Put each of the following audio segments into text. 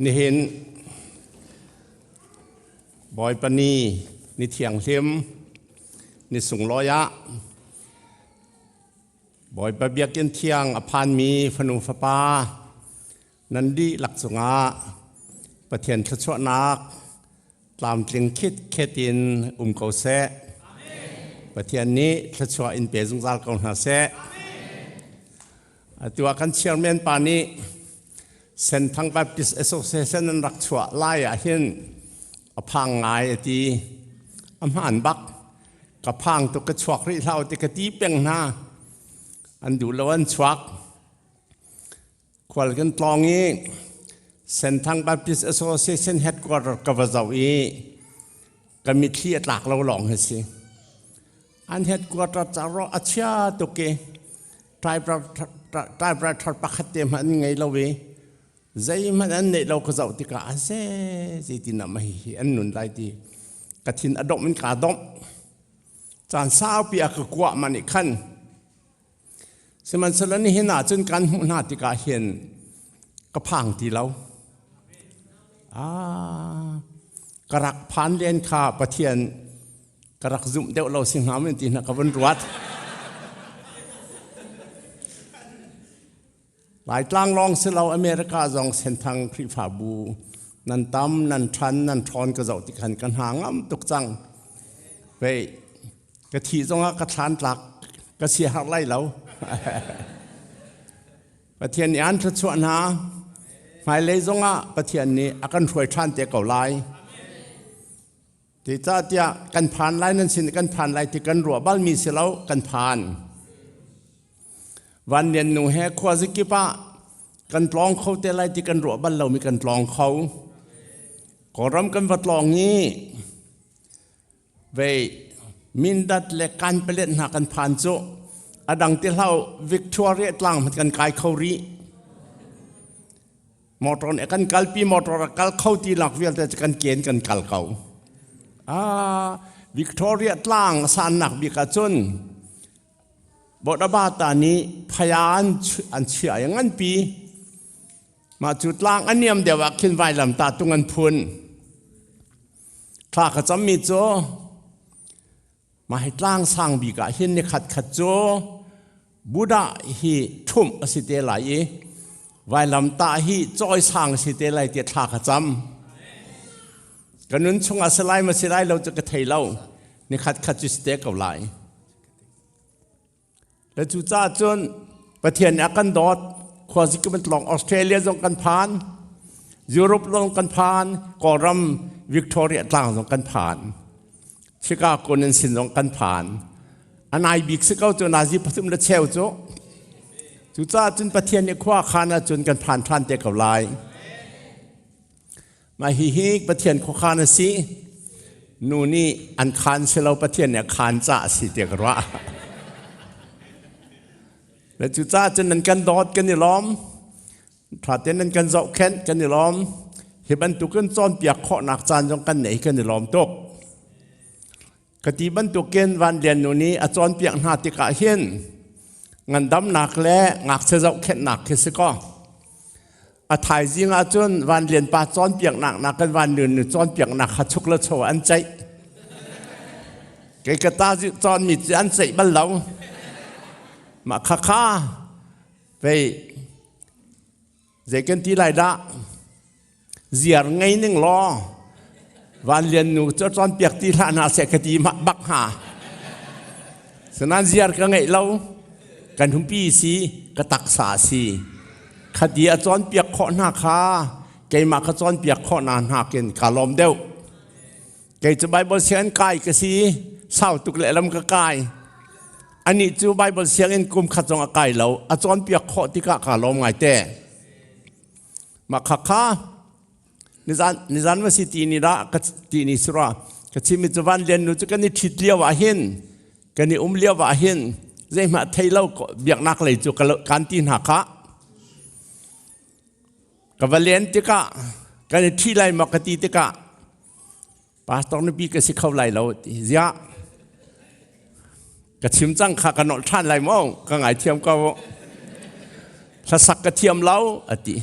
Nihin Bawipa ni ni thianghlim ni sunglawi ah Bawipa biakinn thiang a phanmi fanu fapa nan dihlak cungah Pathian thluachuahnak tlamtling khitkhet in um ko seh. Pathian nih thluachuah in pe zungzal ko hna seh. Atu ah kan chairman pa nih Senthang Baptist Association an rak chuah lai ah hin a phang ngai a ti. A hmaan bak. Ka phang tuk ka chuak rih hlah ti ka ti peng hna. An duh lo an chuak. Khual kan tlawng i Senthang Baptist Association headquarter ka va zoh i ka mitthli a tlak lo lawng hi si. An headquarter ca rawh a chia tuk i typewriter pakhat te hmanh an ngei lo i zeihmanh an neih lo ka zoh tikah a ze zeitin ah mah hihi an nun lai ti ka thin a domh in kaa domh. Caan saupi a ka kuah mah nih khan Sihmanhsehlaw nihin ah cun kan hmuh hna tikah hin ka phang ti lo. Ah, ka rak phan len kha Pathian ka rak zumh deuh lo si hnga men ti hna ka vun ruat. Laitlang lawng si lo America zong Senthang Khrihfabu nan tam nan ṭhan nan ṭhawn ka zoh tik khan ka hna ngam tuk cang. Vei ka thih zongah ka thlan tlak ka siaherh lai lo. Pathian nih an thluachuah hna. Hmailei zongah Pathian nih a kan hruai ṭhan te ko lai. Zeicahtiah kan phan lai nan sin kan phan lai ti kan ruah balmi si lo kan phan. Van Lian nu he khua zikip ah kan tlawng kho te lai ti kan ruah bal lomi kan tlawng kho. Kawlram kan va tlawng i vei Mindat le Kanpalet hna kan phan cu a dang ti hlau Victoria tlang kan kai kho rih. Motor nih kan kalpi motor a kal kho ti lak vialte cu kan ken kan kal ko. Ah, Victoria tlang sannak bik ahcun Bodabata nih phaya an chia i nganpi. Mah cu tlang a niam deuh ah khin vailam ta tung an phun. Thla ka cammi cu mah hi tlang sang bik ah hin ni khat khat cu Buddha hi ṭhumh a si te lai i vailam tah hi cawisang a si te lai tiah thla ka cam. Ka nun chungah si lai ma si lai lo cu ka thei lo. Ni khat khat cu si te ko lai. Le cucaah cun Pathian nih a kan dawt. Khuazik kan tlawng Australia zong kan phan. Europe zong kan phan. Kawlram Victoria tlang zong kan phan. Chicago nan sin zong kan phan. A nai bik si ko cu nazi pathum le cheu cu. Cucaah cun Pathian nih khua khan ahcun kan phan ṭhan te ko lai. Mah hihi Pathian khuakhan a si. Nu nih an khaan si lo Pathian nih a khaan caah a si tiah ka ruah. Le cucaah cun nan kan dawt kan i lawm. Ṭha tein nan kan zohkhenh kan i lawm. Hi bantukin cawnpiak khawhnak caan zong kan nei kan i lawm tuk. Ka ti bantukin Van Lian nu nih a cawnpiak hna tikah hin ngandamnak le ngakchia zohkhenhnak khi si kaw a thaizing ahcun Van Lian pa cawnpiaknak nakin Van Lian nu cawnpiaknak kha chuk le cho an ceih. Kei ka ta cawnmi cu an ceih bal lo. Mah khakha vei zei kan ti lai dah ziar ngei ning law Van Lian nu cu cawnpiak ti hlah hna seh ka ti mah bak hnga. Sanan ziar ka ngeih lo kan humpi si ka taksa si khati a cawnpiak khawh hna kha keimah ka cawnpiak khawh na hna kin ka lawm deuh. Kei cu Bible sianginn kai ka si sau tuk lehlam ka kai. Anih cu Bible sianginn kum khat zong a kai lo a cawnpiak khawh tikah ka lawm ngai te. Mah khakha nizan nizan va si ti ni dah ka ti ni sura ka chim cu van lian nu cu kan i ṭhit lio ah hin kan i um lio ah hin zeihmah thei lo biaknak lei cu kan ti hna kha ka va len tikah kan i ṭhi lai maw ka ti tikah pastor nupi ka si kho lai lo ti ziah ka chim cang kha ka nolh ṭhan lai maw ka ngaithiam ko hlasak ka thiam lo a ti.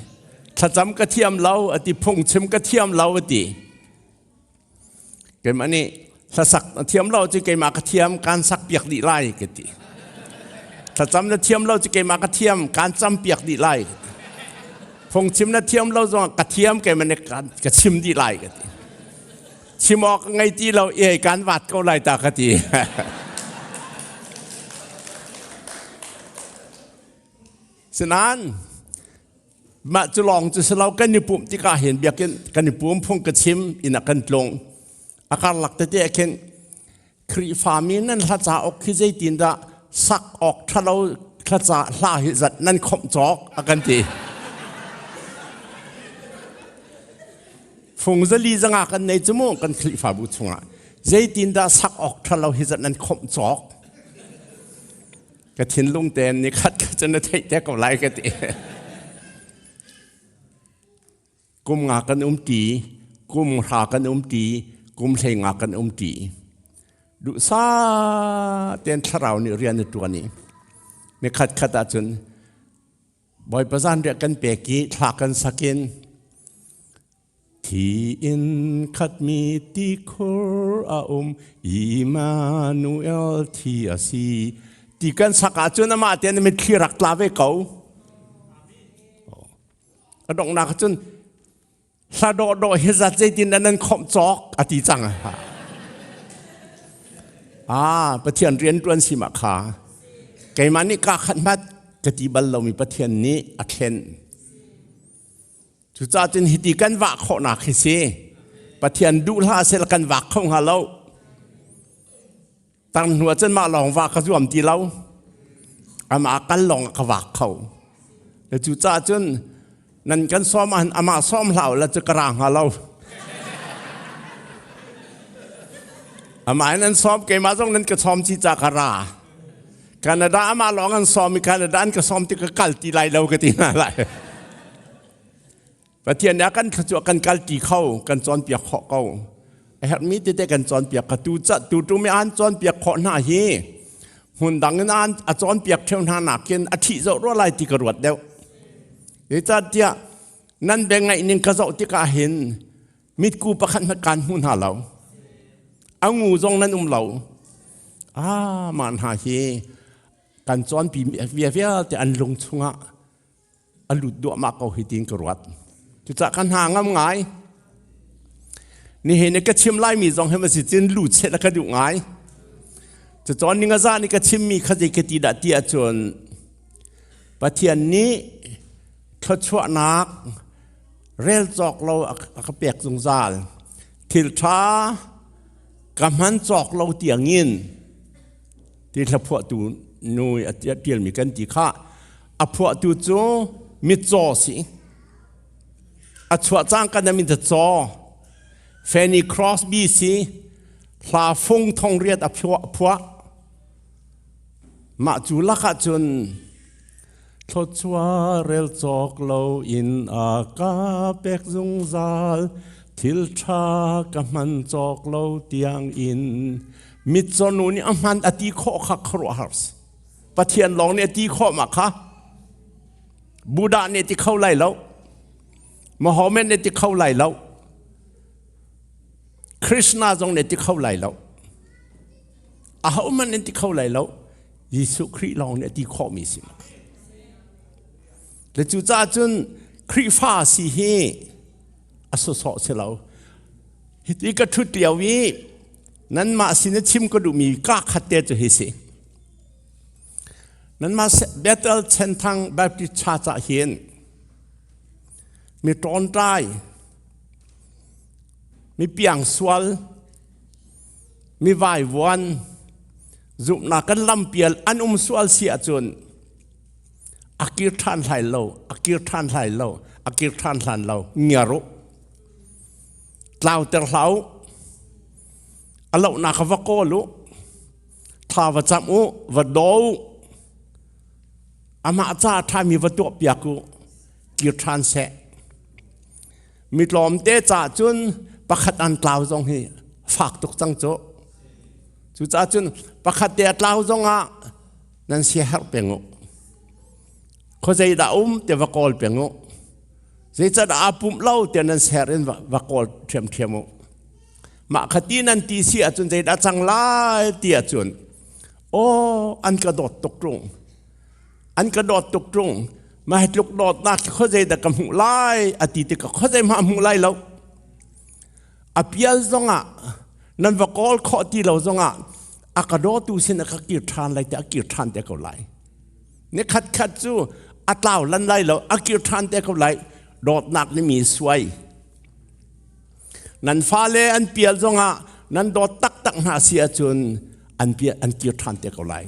Thlacam ka thiam lo ati, phungchim ka thiam lo ati. Keimah nih hlasak na thiam lo cu keimah ka thiam kan sak piak dih lai ka ti. Thlacam na thiam lo cu keimah ka thiam kan cam piak dih lai. Phungchim na thiam lo zong ka thiam keimah nih ka chim dih lai ka ti. Chim awk ka ngei ti lo i kan vat ko lai ta ka ti. Sinain mah cu lawng cu si lo kan i pumh tikah hin biakinn kan i pum phung ka chim inn ah kan tlung. A karlak tete ah khin Khrihfami nan hla cauk khi zeitindah sak awk ṭhalo thlaca hla hi zat nan khomh cawk a kan ti. Fung zali zanga kan nei cu mu kan Khrihfabu chungah zeitindah sak awk ṭhalo hi zat nan khomh cawk. Ka thinlung tein ni khat ka cu na theih te ko lai ka ti. Kum nga kan um ti, kum hra kan um ti, kum hlei nga kan um ti. Duhsa tein thlarau nih rian a ṭuan i ni khat khat ahcun Bawipa zanriah kan pek i thla kan sakin Thi in khatmi tikhur a um Immanuel thi a si ti kan sak ahcun amah tein mitthli rak tla ve ko. A donghnak cun hla dawhdawh hi zat zeitin dah nan khomh cawk a ti cang. Ah, Pathian rian ṭuan si ma kha. Keimah nih kaa khat hmat ka ti bal lomi Pathian nih a thlen. Cucaah cun hiti kan vah khawhnak hi si. Pathian duh hlah seh kan vak kho hnga lo. Tang hnu ah cun mah lawng vah ka zuam ti lo. Amah kal lawng ka vak kho. Le cucaah cun nan kan sawm ahhin amah sawm hlah la cu ka ra hnga lo. Amah in an sawm keimah zong nan ka sawm ci ca ka ra. Canada amah lawng an sawm i Canada an ka sawm ti ka kal ti lai lo ka ti hna lai. Pathian nih a kan thluachuah kan kal ti kho kan cawnpiak khawh ko. A herhmi tete kan cawnpiak ka tu ca tu tu mi an cawnpiak khawh hna hi hmun dang in an a cawnpiak theo hna nakin a thih zoh rua lai ti ka ruat deuh. Zeicahtiah nan bia ngaih ning ka zoh tikah hin mitku pakhat hmanh kaan hmu hna lo. A ngu zong nan um lo. Ah, mah hna hi kan cawnpi via vialte an lung chungah a lut duahmah ko hi tiin ka ruat. Cucaah ka hna ngam ngai. Nihin i ka chim laimi zong hi ma si cin lut seh ka duh ngai. Cucawn ning a zan i ka chimmi kha zei ka ti dah ti ahcun Pathian nih thluachuahnak rel cawk lo a ka pek zungzal. Thil ṭha ka hman cawk lo tiangin ti hlaphuahtu nu a ṭialmi kan ti kha a phuahtu cu mitcaw si. A chuah cang kan min caw. Fanny Crosby si hla fung thong riat a phuah. Mah cu lakah cun thluachuah rel cawk lo in a ka pek zungzal thil ṭha ka hman cawk lo tiang in mitcaw nu nih a hman a ti khawh kha khuaruahhar si. Pathian lawng nih a ti khawh ma kha. Buddha nih a ti kho lai lo. Mohammed nih a ti kho lai lo. Krishna zong nih a ti kho lai lo. Ahohmanh an ti kho lai lo. Jesuh Khrih lawng nih a ti khawhmi si. Le cucaah cun Khrihfa si hi a sawsawh si lo. Hiti ka ṭhut lio i nanmah sin i chim ka duhmi ka khat te cu hi si. Nanmah Bethel Senthang Baptist Church ah hin mi ṭawnṭai, mi piangsual, mi vaivuan, zumhnak kan lampial an um sual si ahcun a kir ṭhan hlai lo, a kir ṭhan hlai lo, a kir ṭhan hlan lo, ngiar u. Tlauter hlah u. A lohnak kha va kawl u. Thla va camh u, va daw u. Amah ca a ṭhami va tuahpiak u. Kir ṭhan seh. Mi tlawmte caah cun pakhat an tlau zong hi fak tuk cang cu. Cucaah cun pakhat te a tlau zong ah nan siaherh peng u. Khuazei dah um te va kawl peng u. Zeicahdah aa pumh lo tiah nan ser in va kawl ṭhiamṭhiam u. Mah kha ti nan ti si ahcun zeidah cang lai ti ahcun aw an ka dawt tuk ṭung. An ka dawt tuk ṭung. Mah hi tluk dawtnak khi khuazei dah ka hmuh lai a ti tikah khuazei hmah hmuh lai lo. A pial zongah nan va kawl khawh ti lo zongah a ka dawtu sin a ka kir ṭhan lai te a kir ṭhan te ko lai. Ni khat khat cu a tlau lan lai lo a kir ṭhan te ko lai. Dawtnak nih mi suai. Nan fale an pial zongah nan dawt taktak hna si ahcun an pial an kir ṭhan te ko lai.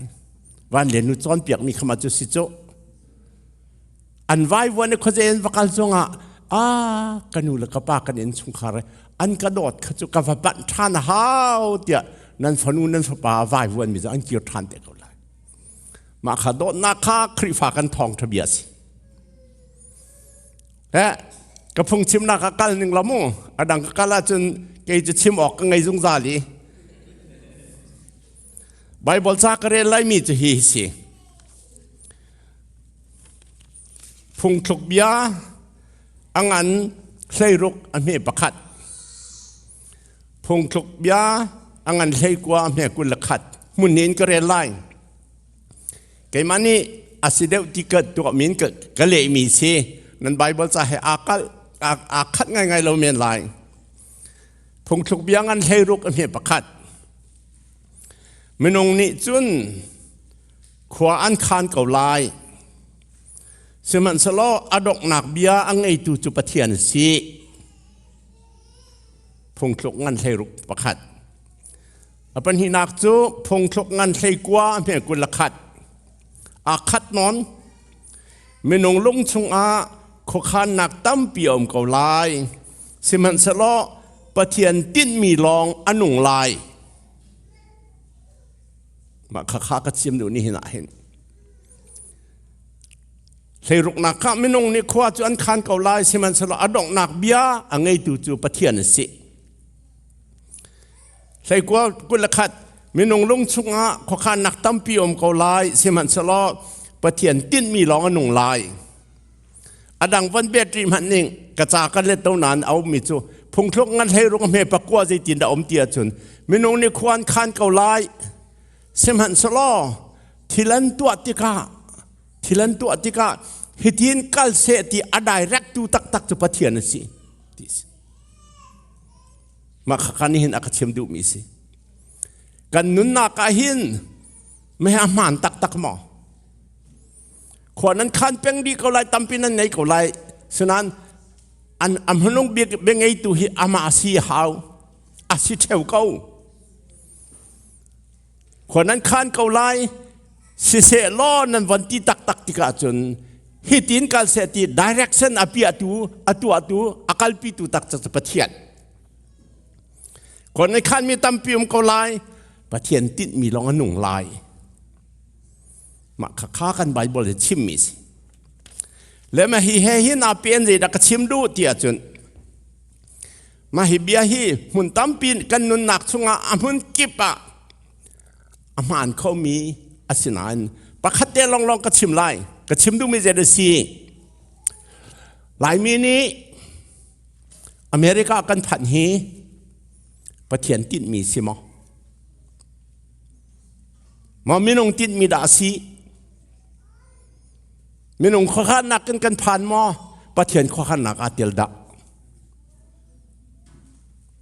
Van le nu cawnpiakmi khama cu si cu. An vaivuan i khuazei an va kal zongah a ka nu le ka pa kan innchungkhar an ka dawt kha cu ka va panh ṭhan a hau tiah nan fanu nan fapa vaivuan mi cu an kir ṭhan te ko lai. Mah kha dawtnak kha Khrihfa kan thawngṭha bia a si. He ka phungchimnak ah kal ning la mu a dang ka kal ahcun kei cu chim awk ka ngei zungzal i Bible ca ka rel laimi cu hi si. Phungthluk bia a ngan 16 a hme pakhat. Phungthluk bia a ngan 19 a hme 21. Hmun in ka rel lai. Keimah nih a si deuh ti ka tuahmi in ka lehmi si. Nan Bible ca he aa kalh aa khat ngaingai lo men lai. Phungthluk bia ngan 16 a hme pakhat. Minung nih cun khua an khan ko lai. Sihmanhsehlaw a donghnak bia a ngeitu cu Pathian a si. Phungthluk ngan 16 pakhat. A pahnihnak cu phungthluk ngan 19 a hme 21. Aa khat nawn. Minung lung chungah khuakhannak tampi a um ko lai. Sihmanhsehlaw Pathian tinhmi lawng a nung lai. Mah khakha ka chim duh ni hin ah hin. Hleiruknak kha minung nih khua cu an khan ko lai sihmanhsehlaw a donghnak bia a ngeitu cu Pathian a si. 19 21 minung lung chungah khuakhannak tampi um ko lai sihmanhsehlaw Pathian tinhmi lawng a nung lai. A dang van bet rih hmanh ning ka ca kan let to nain a ummi cu phungthluk ngan 16 hme pakua zeitin dah um ti ahcun minung nih khua an khan ko lai sihmanhsehlaw thil an tuah tikah thil an tuah tikah hitin kal seh ti a direct tu taktak cu Pathian a si ti si. Mah khakha nih hin a ka chim duhmi si. Kan nunnak ah hin meh a hmaan taktak maw? Khua nan khan peng dih ko lai, tampi nan ngei ko lai. Sinain an a hmanung bik biangeitu hi amah a si hau. A si ṭheo ko. Khua nan khan ko lai. Siseh law nan von ti taktak tikah cun hitin kal seh ti direction a piahtu, a tuahtu, a kalpitu tak cu Pathian. Khua nan khanmi tampi um ko lai. Pathian tinhmi lawng a nung lai. Mah kha kan Bible hi chimmi si. Le ma hi he hin a pen zeidah ka chim duh ti ahcun mah hi bia hi hmun tampi kan nunnak chungah a hmun kip ah a hmaan khomi a si nain pakhat te lawnglawng ka chim lai. Ka chim duhmi zei a si? Laimi nih America kan phanh hi Pathian tinhmi si maw? Maw minung tinhmi dah a si? Minung khuakhannak in kan phan maw? Pathian khuakhannak aa tel dah?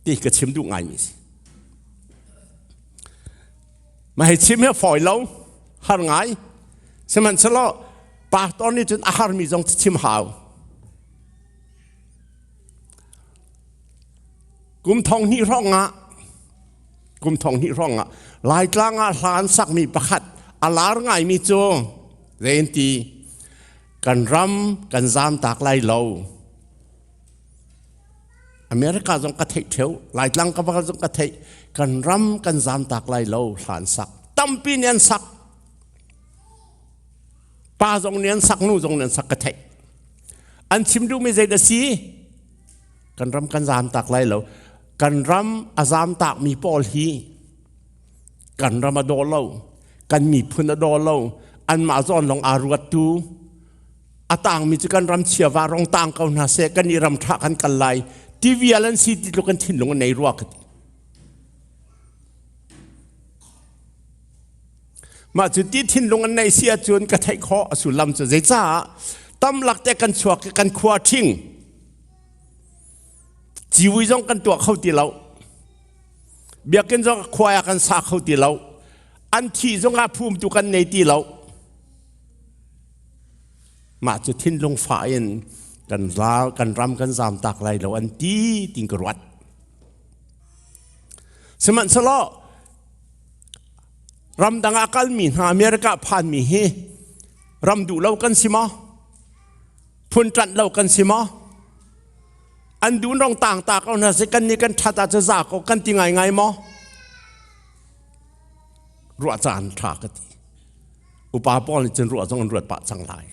Ti ka chim duh ngaimi si. Mah hi chim hi fawi lo, har ngai. Sihmanhsehlaw pastor nih cun a harmi zong chim hau. Kum thong hnih hrawng ah kum thong hnih hrawng ah Laitlang ah hla an sakmi pakhat a lar ngaimi cu zei an ti kan ram kan zaam tak lai lo. America zong ka theih ṭheo, Laitlang ka va zong ka theih. Kan ram kan zaam tak lai lo hla an sak. Tampi nih an sak. Pa zong nih an sak, nu zong nih an sak ka theih. An chim duhmi zei dah si? Kan ram kan zaam tak lai lo. Kan ram a zaam takmi pawl hi kan ram a daw lo, kan miphun a daw lo, anmah zawn lawng aa ruattu. A tangmi cu kan ram chia va rong tang ko hna seh, kan i ram ṭha kan kal lai ti vial an si ti tluk an thinlung an nei rua ka ti. Mah cu ti thinlung an neih si ahcun ka theih khawh a sullam cu zeicah tamlak te kan chuak i kan khua ṭhing ciwi zong kan tuah kho ti lo. Biakinn zong khua ah kan sa kho ti lo. An thih zongah phumtu kan nei ti lo. Mah cu thinlung fah in kan ral kan ram kan zam tak lai lo an ti tin ka ruat. Sihmanhsehlaw ramdang ah kalmi hna America phanmi hi ram duh lo kan si maw? Phun ṭanh lo kan si maw? An dun rong tang ta ko hna si kan nih kan ṭhat ah cu za ko kan ti ngaingai maw? Ruah caan ṭha ka ti. Upa pawl nih cun ruah zong an ruat pah cang lai.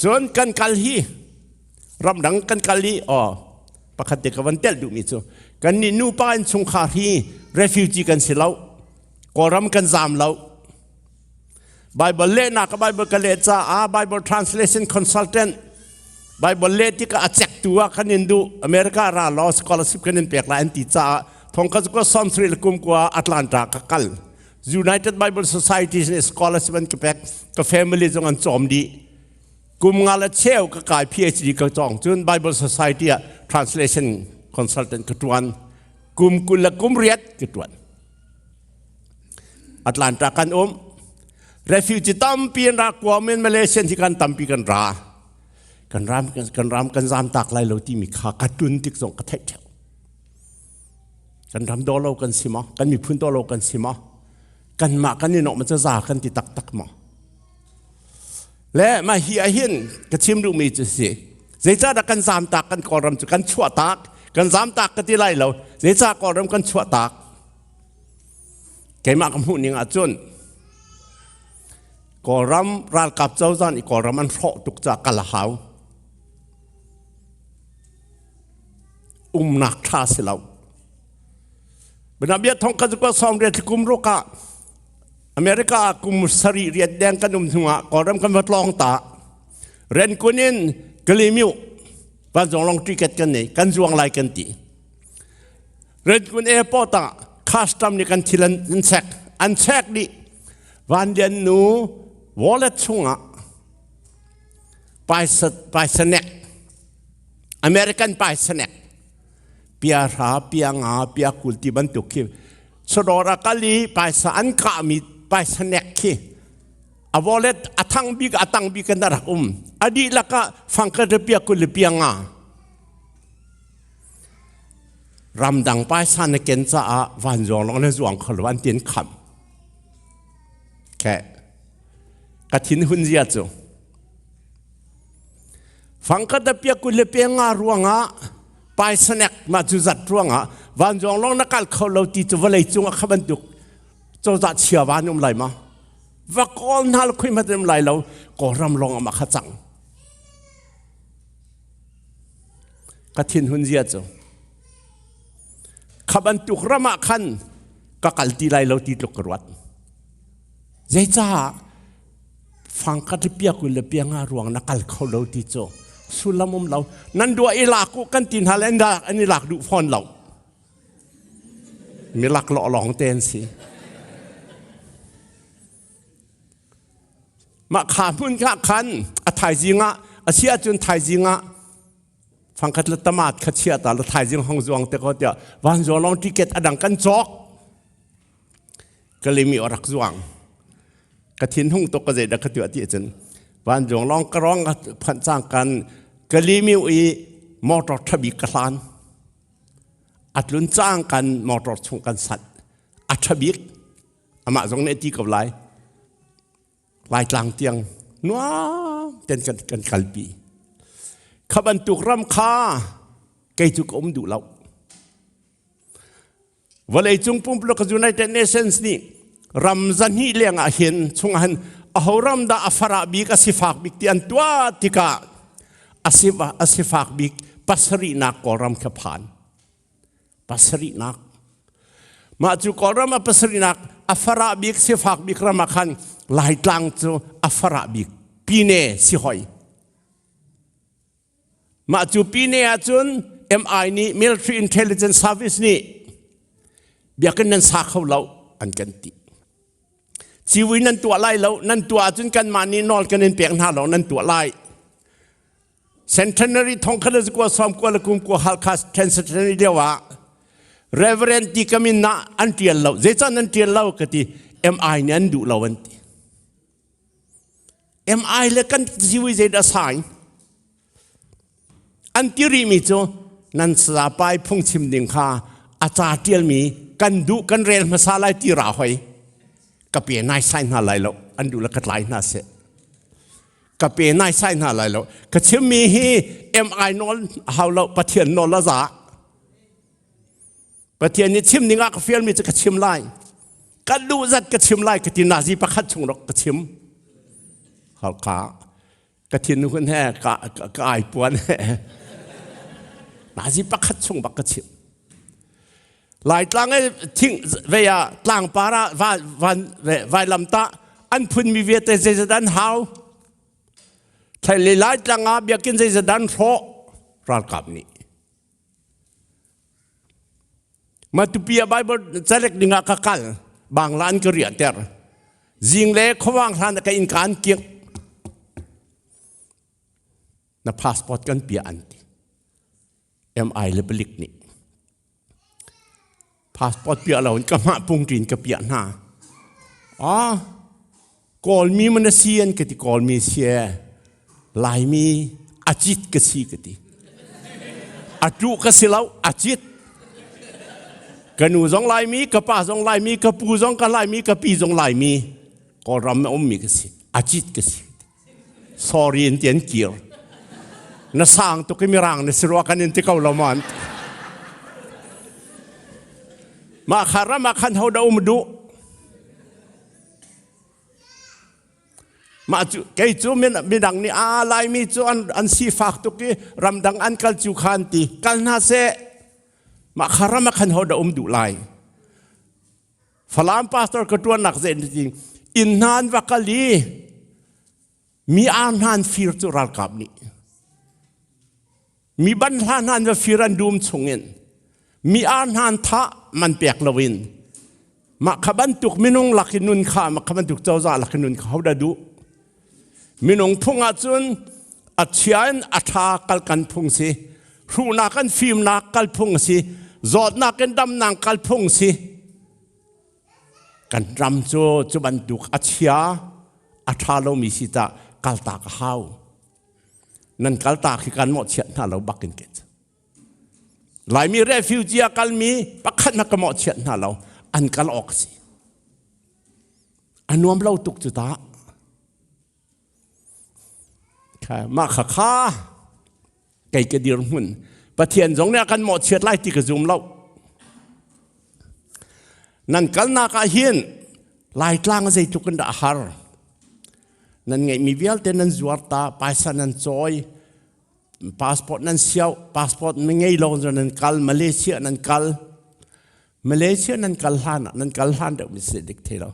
Cun kan kal hi ramdang kan kal i aw pakhat te ka van telh duhmi cu kan nih nupa in chungkhar hi refugee kan si lo. Kawlram kan zaam lo. Bible lehnak ka Bible ka leh caah Bible translation consultant Bible leh tikah a cektu ah kan in duh America ra law scholarship kan in pek lai an ti caah thong ka cu 30 le kum kua Atlanta ka kal. United Bible Society nih scholarship an ka pek, ka family zong an cawm dih. Kum nga le cheu ka kai, PhD ka cawng. Cun Bible Society ah translation consultant ka tuan. Kum 20 le kum riat ka tuan. Atlanta kan um. Refugee tampi an ra kuam in Malaysian hi kan tampi kan ra. Kan ram kan ram kan zam tak lai lo timi kha ka tun tik zong ka theih theo. Kan ram daw lo kan si maw? Kan miphun daw lo kan si maw? Kanmah kan i nawh ma za kan ti taktak maw? Le mah hi ahhin ka chim duhmi cu si. Zeicahdah kan zaam tak kan Kawlram cu kan chuah tak? Kan zaam tak ka ti lai lo. Zeicah Kawlram kan chuah tak? Keimah ka hmuh ning ahcun Kawlram ralkap cozah nih Kawlram an hrawh tuk caah kal a hau. Umnak ṭha si lo. Bianabia thong ka zuka sawm riat kum ruk ah America ah kum sarih riat deng kan um hnu ah Kawlram kan va tlawng ta. Renkun in Kalemiu vanzong long ticket kan nei, kan zuang lai kan ti. Renkun airport ah custom nih kan thil an check, an check dih. Van Lian nu wallet chungah paisa paisa nek American paisa nek pia hra pia nga pia 20 ti bantuk khi sawdawr a kal i paisa an kahmi paisa nek khi a wallet a thang bik a tang bik in a rak um. A dihlak ah fangkhat le pia 20 le pia nga. Ramdang paisa na ken caah vanzuang lawng na zuang kho lo an tin kham. Ke ka thin hun zia cu fangkhat a pia 20 le pia nga ruangah paisa nek mah cu zat ruangah vanzuang lawng na kal kho lo ti cu vawlei cung ah kha bantuk cozah chia van um lai ma? Va kawl hna le khui hmanh um lai lo. Kawlram lawng ah mah kha cang. Ka thin hun zia cu kha bantuk ram ah khan ka kal ti lai lo ti tluk ka ruat. Zeicah fangkhat le pia 20 le pia nga ruang na kal kho lo ti cu sullam um lo. Nan dua i lak u kan ti hna le an i lak duh fawn lo. Mi laklawh lawng te an si. Mah kha hmun kha khan a thaizing ah a si ahcun thaizing ah fangkhat le tamat kha chia ta le thaizing hong zuang te ko tiah vanzuang lawng ticket a dang kan cawk. Kalimi rak zuang. Ka thin hung tuk ka zei dah ka tuah ti ahcun vanzuang lawng ka rong ka phanh cang kan Kalimi i motor thabik ka hlan. A tlun cang kan motor chung kan sat. A thabik amah zong nih a ti ko lai. Laitlang tiang nuam ten kan kan kalpi. Kha bantuk ram kha kei cu ka um duh lo. Vawlei cung pumpuluk United Nations nih ram zahnih leng ah hin chung ah hin aho ram dah a farah bik a sifak bik ti an tuah tikah a sifak bik pasarihnak Kawlram kha phan. Pasarihnak. Mah cu Kawlram a pasarihnak a farah bik sifak bik ram ah khan Laitlang cu a farah bik Pine si hoi. Mah cu pine ahcun MI nih Military Intelligence Service nih biakinn nan sa kho lo an kan ti. Ciwi nan tuah lai lo, nan tuah ahcun kanmah nih nawl kan in pek hna lo nan tuah lai. Centenary thongkhat le zakua sawm kua le kum kua Halkha Centenary lio ah Reverend ti ka min ah an tial lo. Zeicah nan tial lo ka ti. MI nih an duh lo an ti. MI le kan ziwi zeidah sign? An ti rihmi cu nan sazapai phungchim ding kha a ca ṭialmi kan duh kan rel hmasa lai ti ra hoi. Ka pe naisai hna lai lo. An duh le ka tlai hna seh. Ka pe naisai hna lai lo. Ka chimmi hi MI nawl hau lo Pathian nawl a za. Pathian nih chim ding ah ka fialmi cu ka chim lai. Ka duh zat ka chim lai ka ti nazi pakhat chung rak ka chim. Halka ka thinhun he ka ka ai puan he nazi pakhat chung bak ka chim. Laitlang e thing ve ah tlangpar ah va van vailam ta an phun mi vialte zeizat an hau. Thaile Laitlang ah biakinn zeizat an hrawh ralkap nih. Matupi ah Bible calek ding ah ka kal. Bangla an ka riahter. Zing le khuawang hlan ka inn ka an kiak. Na passport kan pia an ti. MI le palik nih. Passport pia lo in ka mah pungṭin ka piah hna. Ah, Kawlmi man a si an ka ti Kawlmi si e. Laimi a cit ka si ka ti. A tu ka si lo, a cit. Ka nu zong Laimi, ka pa zong Laimi, ka pu zong ka Laimi, ka pi zong Laimi. Kawlram a ummi ka si. A cit ka si. Sorry in ti an kir. Na sang tuk i mirang na si rua kan in ti ko lo man. Mah kha ram ah khan ho dah um duh? Mah cu kei cu midang nih a Laimi cu an an sifak tuk i ramdang an kal cu kha an ti. Kal hna seh. Mah kha ram ah khan ho dah um duh lai? Falam pastor ka ṭuannak zein ti inn hna an va kal i mi ar hna an fir cu ralkap nih mi ban hla hna an va fir an dum chungin mi ar hna an thah man pek loin mah kha bantuk minung lak i nun kha mah kha bantuk cozah lak i nun kha hodah duh Minung phung ahcun a chia in a ṭha kal kan phung si. Hruhnak in fimnak kal phung a si. Zawtnak in damnak kal phung si. Kan ram cu cu bantuk a chia a ṭha lomi si tah kaltak a hau. Nan kaltak hi kan mawhchiat hna lo bak in ke. Laimi refugee a kalmi pakhat na ka mawhchiat hna lo. An kal awk a si. A nuam lo tuk cu ta. Mah kha kha kei ka dirhmun Pathian zong nih a kan mawhchiat lai ti ka zum lo. Nan kalnak ah hin Laitlang zeitluk in dah a har. Nan ngeihmi vialte nan zuar ta, paisa nan cawi, passport nan siau, passport na ngei lo nan kal, Malaysia nan kal. Malaysia nan kal hlan ah nan kal hlan deuh mi si dik thei lo.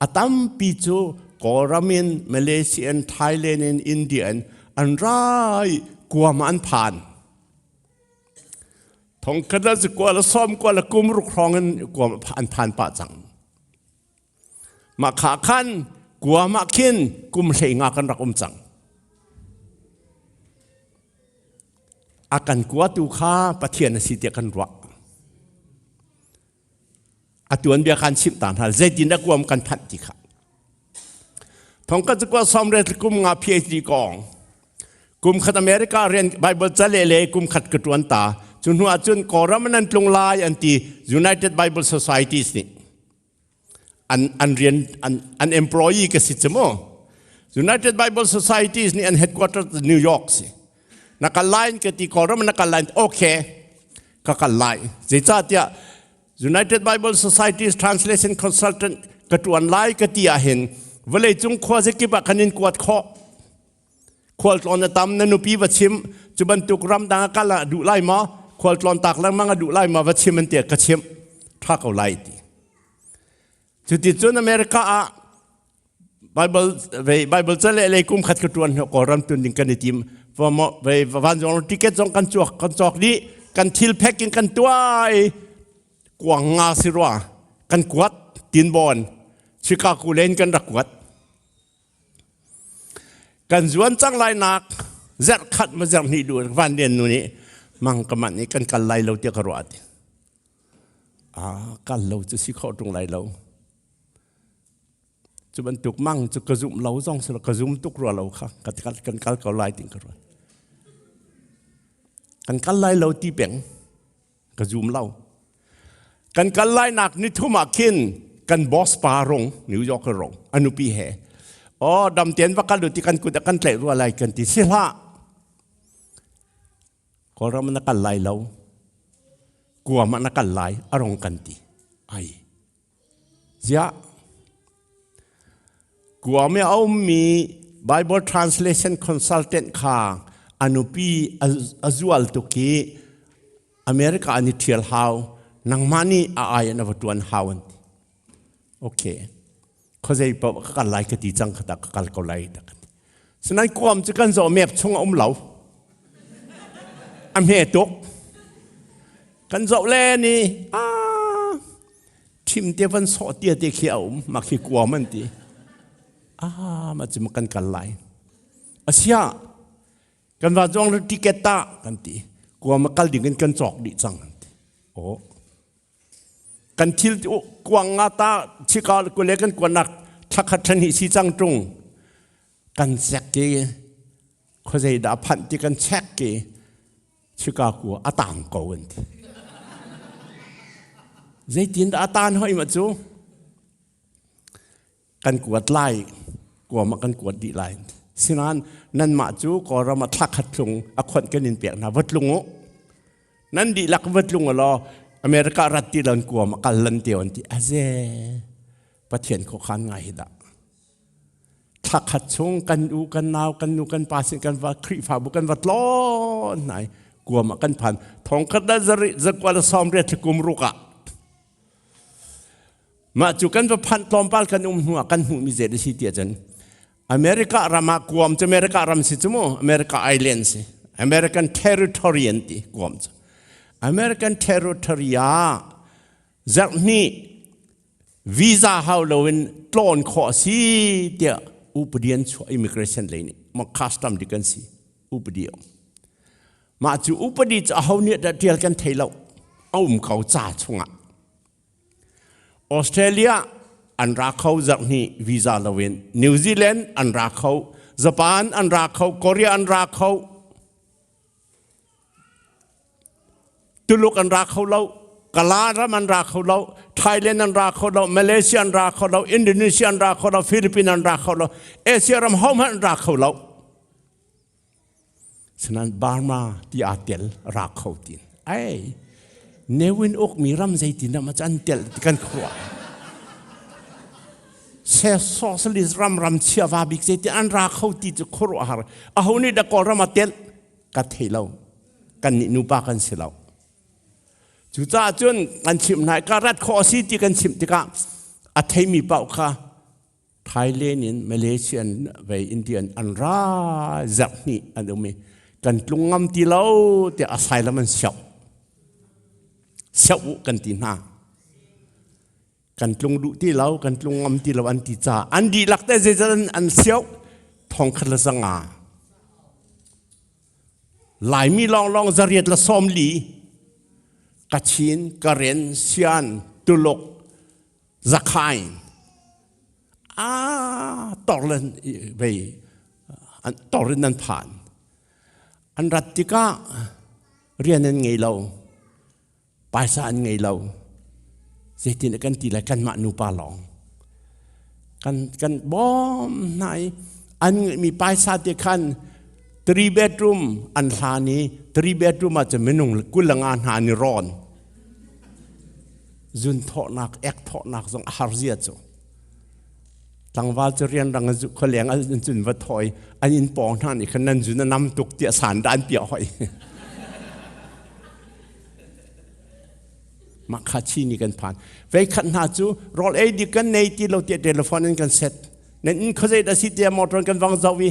A tampi cu Kawlram in Malaysia in Thailand in India in an rai kuam an phan. Thongkhat la zakua la som kua la kum ruk hrawng in kuam an phan pah cang. Mah kha khan kuam ah khin kum hlei nga kan rak um cang. A kan kuatu kha Pathian a si tiah kan ruah. A tuanbia kan chimh ta hna zeitin a kuam kan phanh ti kha. Thongkhat cu kua sawmriat kum nga PhD kong kum khat America rian Bible cale le kum khat ka tuan ta cu hnu ah cun Kawlram an tlung lai an ti United Bible Societies nih an an rian an an employee ka si cu mu United Bible Societies nih an headquarter New York si na kal lai ka ti Kawlram na kal lai okay ka kal lai zeicahtiah United Bible Societies Translation Consultant ka tuan lai ka ti ahhin vawleicung khua zakip ah kan in kuat khawh khualtlawn na tam na nupi va chim cu bantuk ram dang a kal ah duh lai maw khualtlawn tak lengmang a duh lai maw va chim an ti ka chim tha ko lai ti cuti cun America ah Bible ve Bible ca le lei kum khat ka tuan hnu Kawlram tun ding kan i tim. Vanzong ticket zong kan cuak kan cawk dih kan thil packing kan tuah i kuang nga si rua kan kuat tinbawn Chicago len kan rak kuat kan zuan cang lai nak zerh khat ma zerh hnih du van lian nu nih mang ka man i kan kal lai lo tiah ka ruah ti ah kal lo cu si kho tung lai lo Cu bantuk mang cu ka zumh lo zong si ka zum tuk rua lo kha kan kal kan kal ko lai ting ka ruat. Kan kal lai lo ti peng ka zum lo. Kan kal lai nak ni thum ah khin kan boss pa rong New York rong anupi he oh dam ten va kal ti kan kut kan tlaih rua lai kan ti si hlah Kawlram na kal lai lo kuam ah na kal lai arong kan ti ai Ziah Guam i a ummi Bible Translation Consultant kha a nupi a zual tuk i America an i ṭhial hau. Nangmah nih a ai in a va ṭuan hau an ti. Okay. Khuazei paoh ka kal lai ka ti cang kha ta ka kal ko lai ta ka ti. Sinain Guam cu kan zaw map chung a um lo. A hme tuk. Kan zoh le ni ah thim te van sawh tia te khi a um ma khi kuam an ti ah ma cu kan kal lai asia kan va zong ticket ta kan ti kuam kal ding in kan cawk dih cang an ti oh kan thil kuang nga ta chika kule kan kuanak thakhat than hi si cang tung kan sek ki khuazei dah phanh ti kan check ki Chicago a tang ko an ti. Zeitin dah a tan hoi ma cu? Kan kuat lai, kuam ah kan kuat dih lai. Sinan nanmah cu Kawlram ah thla khat tlung a khonh kan in pek hna va tlung u. Nan dihlak va tlung law America rat ti lan kuam a kal lan te an ti. Aze Pathian khuakhan ngai hi dah. Thla khat chung kan u kan nau kan nu kan pa sin kan va Khrihfabu kan va tlawn hna i kuam ah kan phan thong khat le zari zakua le sawm riat kum ruk ah mah cu kan va phanh tlawmpal kan um hnu ah kan hmuhmi zei a si ti ahcun America ram ah kuam cu America ram si cu mu America Island si American Territory an ti kuam cu American Territory ah zarh hnih visa hau loin tlawn khawh a si tiah upadi an chuah immigration lei nih ma custom dik an si upadi um mah cu upadi cu aho nih dah tial kan thei lo a um ko ca chungah Australia an ra kho zarh hnih visa loin New Zealand an ra kho Japan an ra kho Korea an ra kho Tuluk an ra kho lo, Kala ram an ra kho lo, Thailand an ra kho lo, Malaysia an ra kho lo, Indonesia an ra kho lo, Philippines an ra kho lo, Asia ram ho hmanh an ra kho lo. Sanan Burma ti aa tel ra kho tin. Ai, newin uk mi ram zeitin ram an tel ti kan khua. Se socialist ram ram chia va bik zeiti an ra kho ti cu khuaruahhar. Aho nih da Kawlram a tel ka thei lo. Kan nih nupa kan si lo. Cucaah cun kan chimh hna ka rat khawh a si ti kan chimh tikah a theimi paoh kha Thailand in Malaysian ve Indian an ra zarh hnih an um i kan tlung ngam ti lo tiah asylum an siauh. Siauh u kan ti hna. Kan tlung duh ti lo, kan tlung ngam ti lo an ti ca an dihlak te zeizat an siauh thongkhat le zanga. Laimi lawnglawng zariat le 40 Kachin, Karen, Sian, Tuluk, Zakhain a torlen vei an torin an phan an rat tikah rian an ngei lo paisa an ngei lo zeitin kan ti lai kanmah nupa lawng kan kan bawm hna i an ngeihmi paisa te khan three bedroom an hlan i three bedroom ah cun minung 25 hna an i rawn zun thawhnak ek thawhnak zong a har zia cu tlangval cu rianrang an khualeng an cun va thawh i an inn pawng hna nih khan nan zun a nam tuk tiah san dah an piah hoi mah kha chi nih kan phan vei khat hna cu rawl ei dik kan nei ti lo tiah telephone in kan set nan inn khuazei dah si tiah motor kan vang zoh i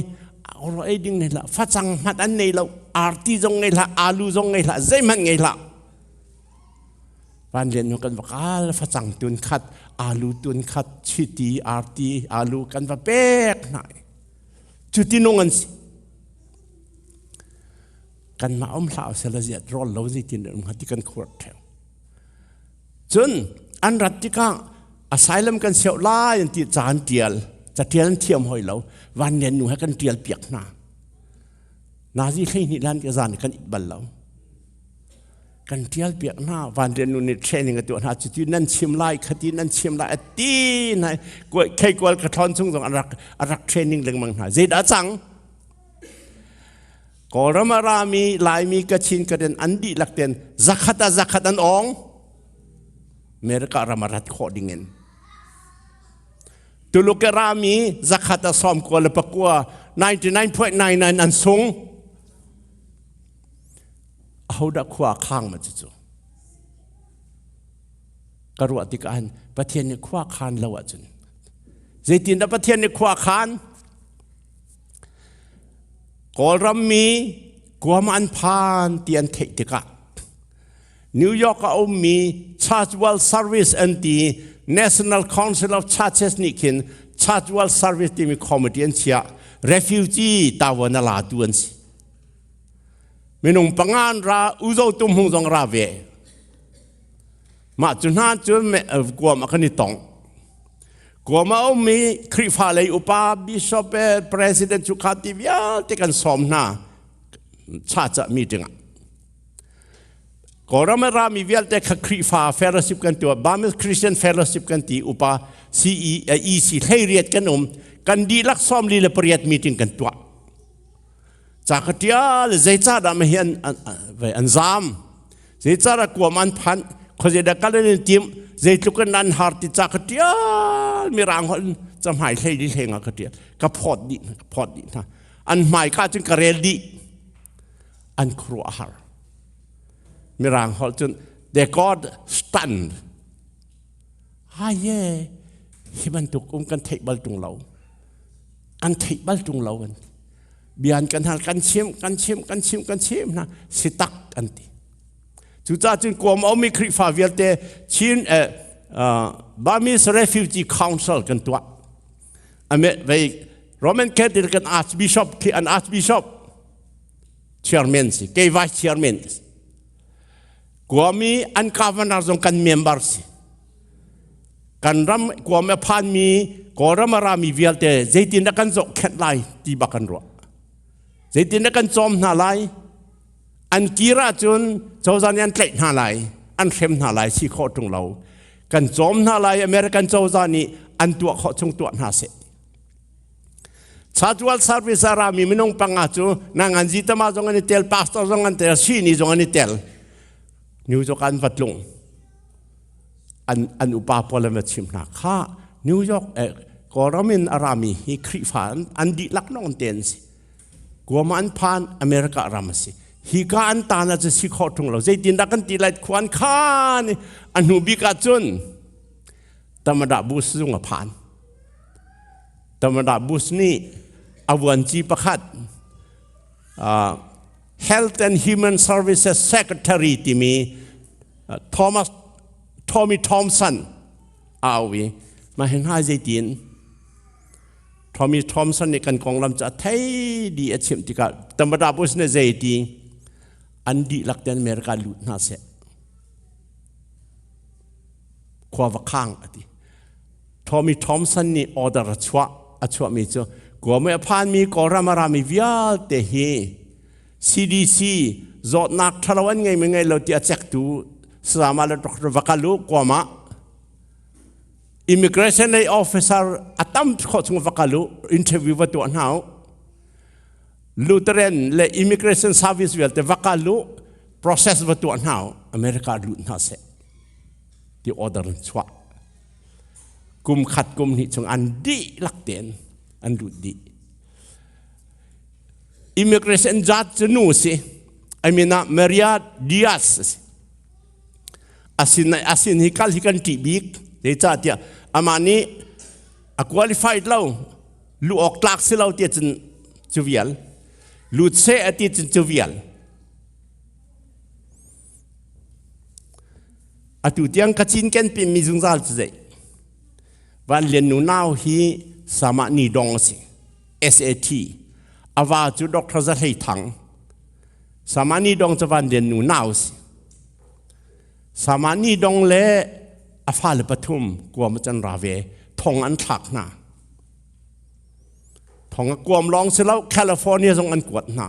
Ro ei ding nei hlah, facang hmanh an nei lo, arti zong ngei hlah, alu zong ngei hlah, zeihmanh ngei hlah. Van lian nu kan va kal, facang tun khat, alu tun khat, chiti, arti, alu kan va pek hna. Cu ti nung an si. Kanmah um hlah sela ziat rawl lo zeitin um hnga ti kan khuar theu. Cun an rat tikah asylum kan seuh lai an ti caan tial catial an thiam hoi lo van lian nu he kan tial piak hna. Nazi 12 lan ke zan kan it bal lo. Kan tial piak hna van lian nu nih training a tuah hna cuti nan chim lai khati nan chim lai ati nai khei kual ka thlon chung zong an rak a rak training lengmang hna. Zeidah cang? Kawlram a rami Laimi Kachin Karen an dihlak ten zakhat ah zakhat an ong. America ram a rat khawh ding in. Tuluk a rami zakhat ah 99 99.99 an sung. Ahodah khua khang ma cu Ka ruah tikah hin Pathian nih khua khan lo ahcun zeitindah Pathian nih khua khan? Kawlram mi Guam an phan ti an theih tikah New York a ummi Church World Service an ti National Council of Churches nih khin Church World Service timi committee an chiah refugee tawon a latu an si minung panga an ra uzo tum hung zong ra ve mah cu hna cu Guam a kan i tong Guam a ummi Khrihfa lei upa bishop le president cu kha ti vialte kan sawm hna cha ca meeting ah. Kawlram a rami vialte kha Khrihfa fellowship kan tuah Burmese Christian Fellowship kan ti upa CE EC 18 kan um kan dihlak 48 meeting kan tuah. Ca ka ṭial zeicahdah ma hi an an zam zeicahdah kuam an phanh khuazei kal an in tim zeitluk in an har ti ca ka ṭial mirang holh in cahmai hlei li hleng ah ka ṭial ka phawt dih ka phawt dih hna an hmai ka cun ka rel dih an khuaruah a har mirang holh cun they got stunned Haye hi bantuk um kan theih bal tung lo kan theih bal tung lo an bian kan hal kan chim kan chim kan chim kan chim hna si tak an ti cucaah cun kuam a ummi Khrihfa vialte Chin eh, uh, Burmese Refugee Council kan tuah ame vei Roman Catholic kan Archbishop khi an Archbishop chairman si kei vice chairman Guami an governor zong kan member si. Kan ram Guam a phanmi Kawlram a rami vialte zeitin dah kan zohkhenh lai ti bak kan ruah. Zeitin dah kan cawm hna lai? An kir ahcun cozah nih an tlaih hna lai, an hrem hna lai si khawh ṭung lo. Kan cawm hna lai American cozah nih an tuah khawh chung tuah hna seh. Chatual service a rami minung panga cu nanganzi tama zong an i tel, pastor zong an tel, sini zong an i tel. New York an va tlung. An, an upa pawl an va chim hna. Kha New York eh, Kawlram in a rami hi Khrihfa an, an dihlak lawng te an si. Guam an phan America ram a si. Hi ka an ta na cu si khawh ṭung lo. Zeitindah kan ti lai khuan khan a hnu bik ah cun Tamada bus zung a phan. Tamada Bush nih a vuanci pakhat Health and Human Services Secretary timi Thomas Tommy Thompson a au i mah hi hna zeitin Tommy Thompson nih kan konglam cu a thei di a chimh tikah Tamada Bush nih zeiti an dihlak ten America lut hna seh khua va khang a ti Tommy Thompson nih order a chuah a chuahmi cu Guam a phanmi Kawlram a rami vialte hi CDC zawtnak ṭhalo an ngei mi ngei lo ti a chektu Sama le Dr. Vakalu Guam ah immigration lei officer a tam khawh chung vakalu interview va tuah hna u Lutheran le immigration service vialte vakalu process va tuah hna u America lut hna seh ti order an chuah kum khat kum hnih chung an dihlak tein an lut dih immigration judge cu nu si I mean ah Maria Diaz si asin asin hi kal hi kan ṭih bik zeicahtiah amah nih a qualified lo lu awk tlak si lo tiah cun Cu vial. Lut seh a ti cun cu vial. Atu tiang ka cinken pimi zungzal cu zei? Van Lian nu nau hi Samah Ni Dong a si. SAT. A va cu Dr. Za Hlei Thang. Samah Ni Dong cu Van Lian nu nau a si. Samah Ni Dong le a fale pathum kuam can ra ve thong an thlak hna. Thong a kuam lawng si lo California zong an kuat hna.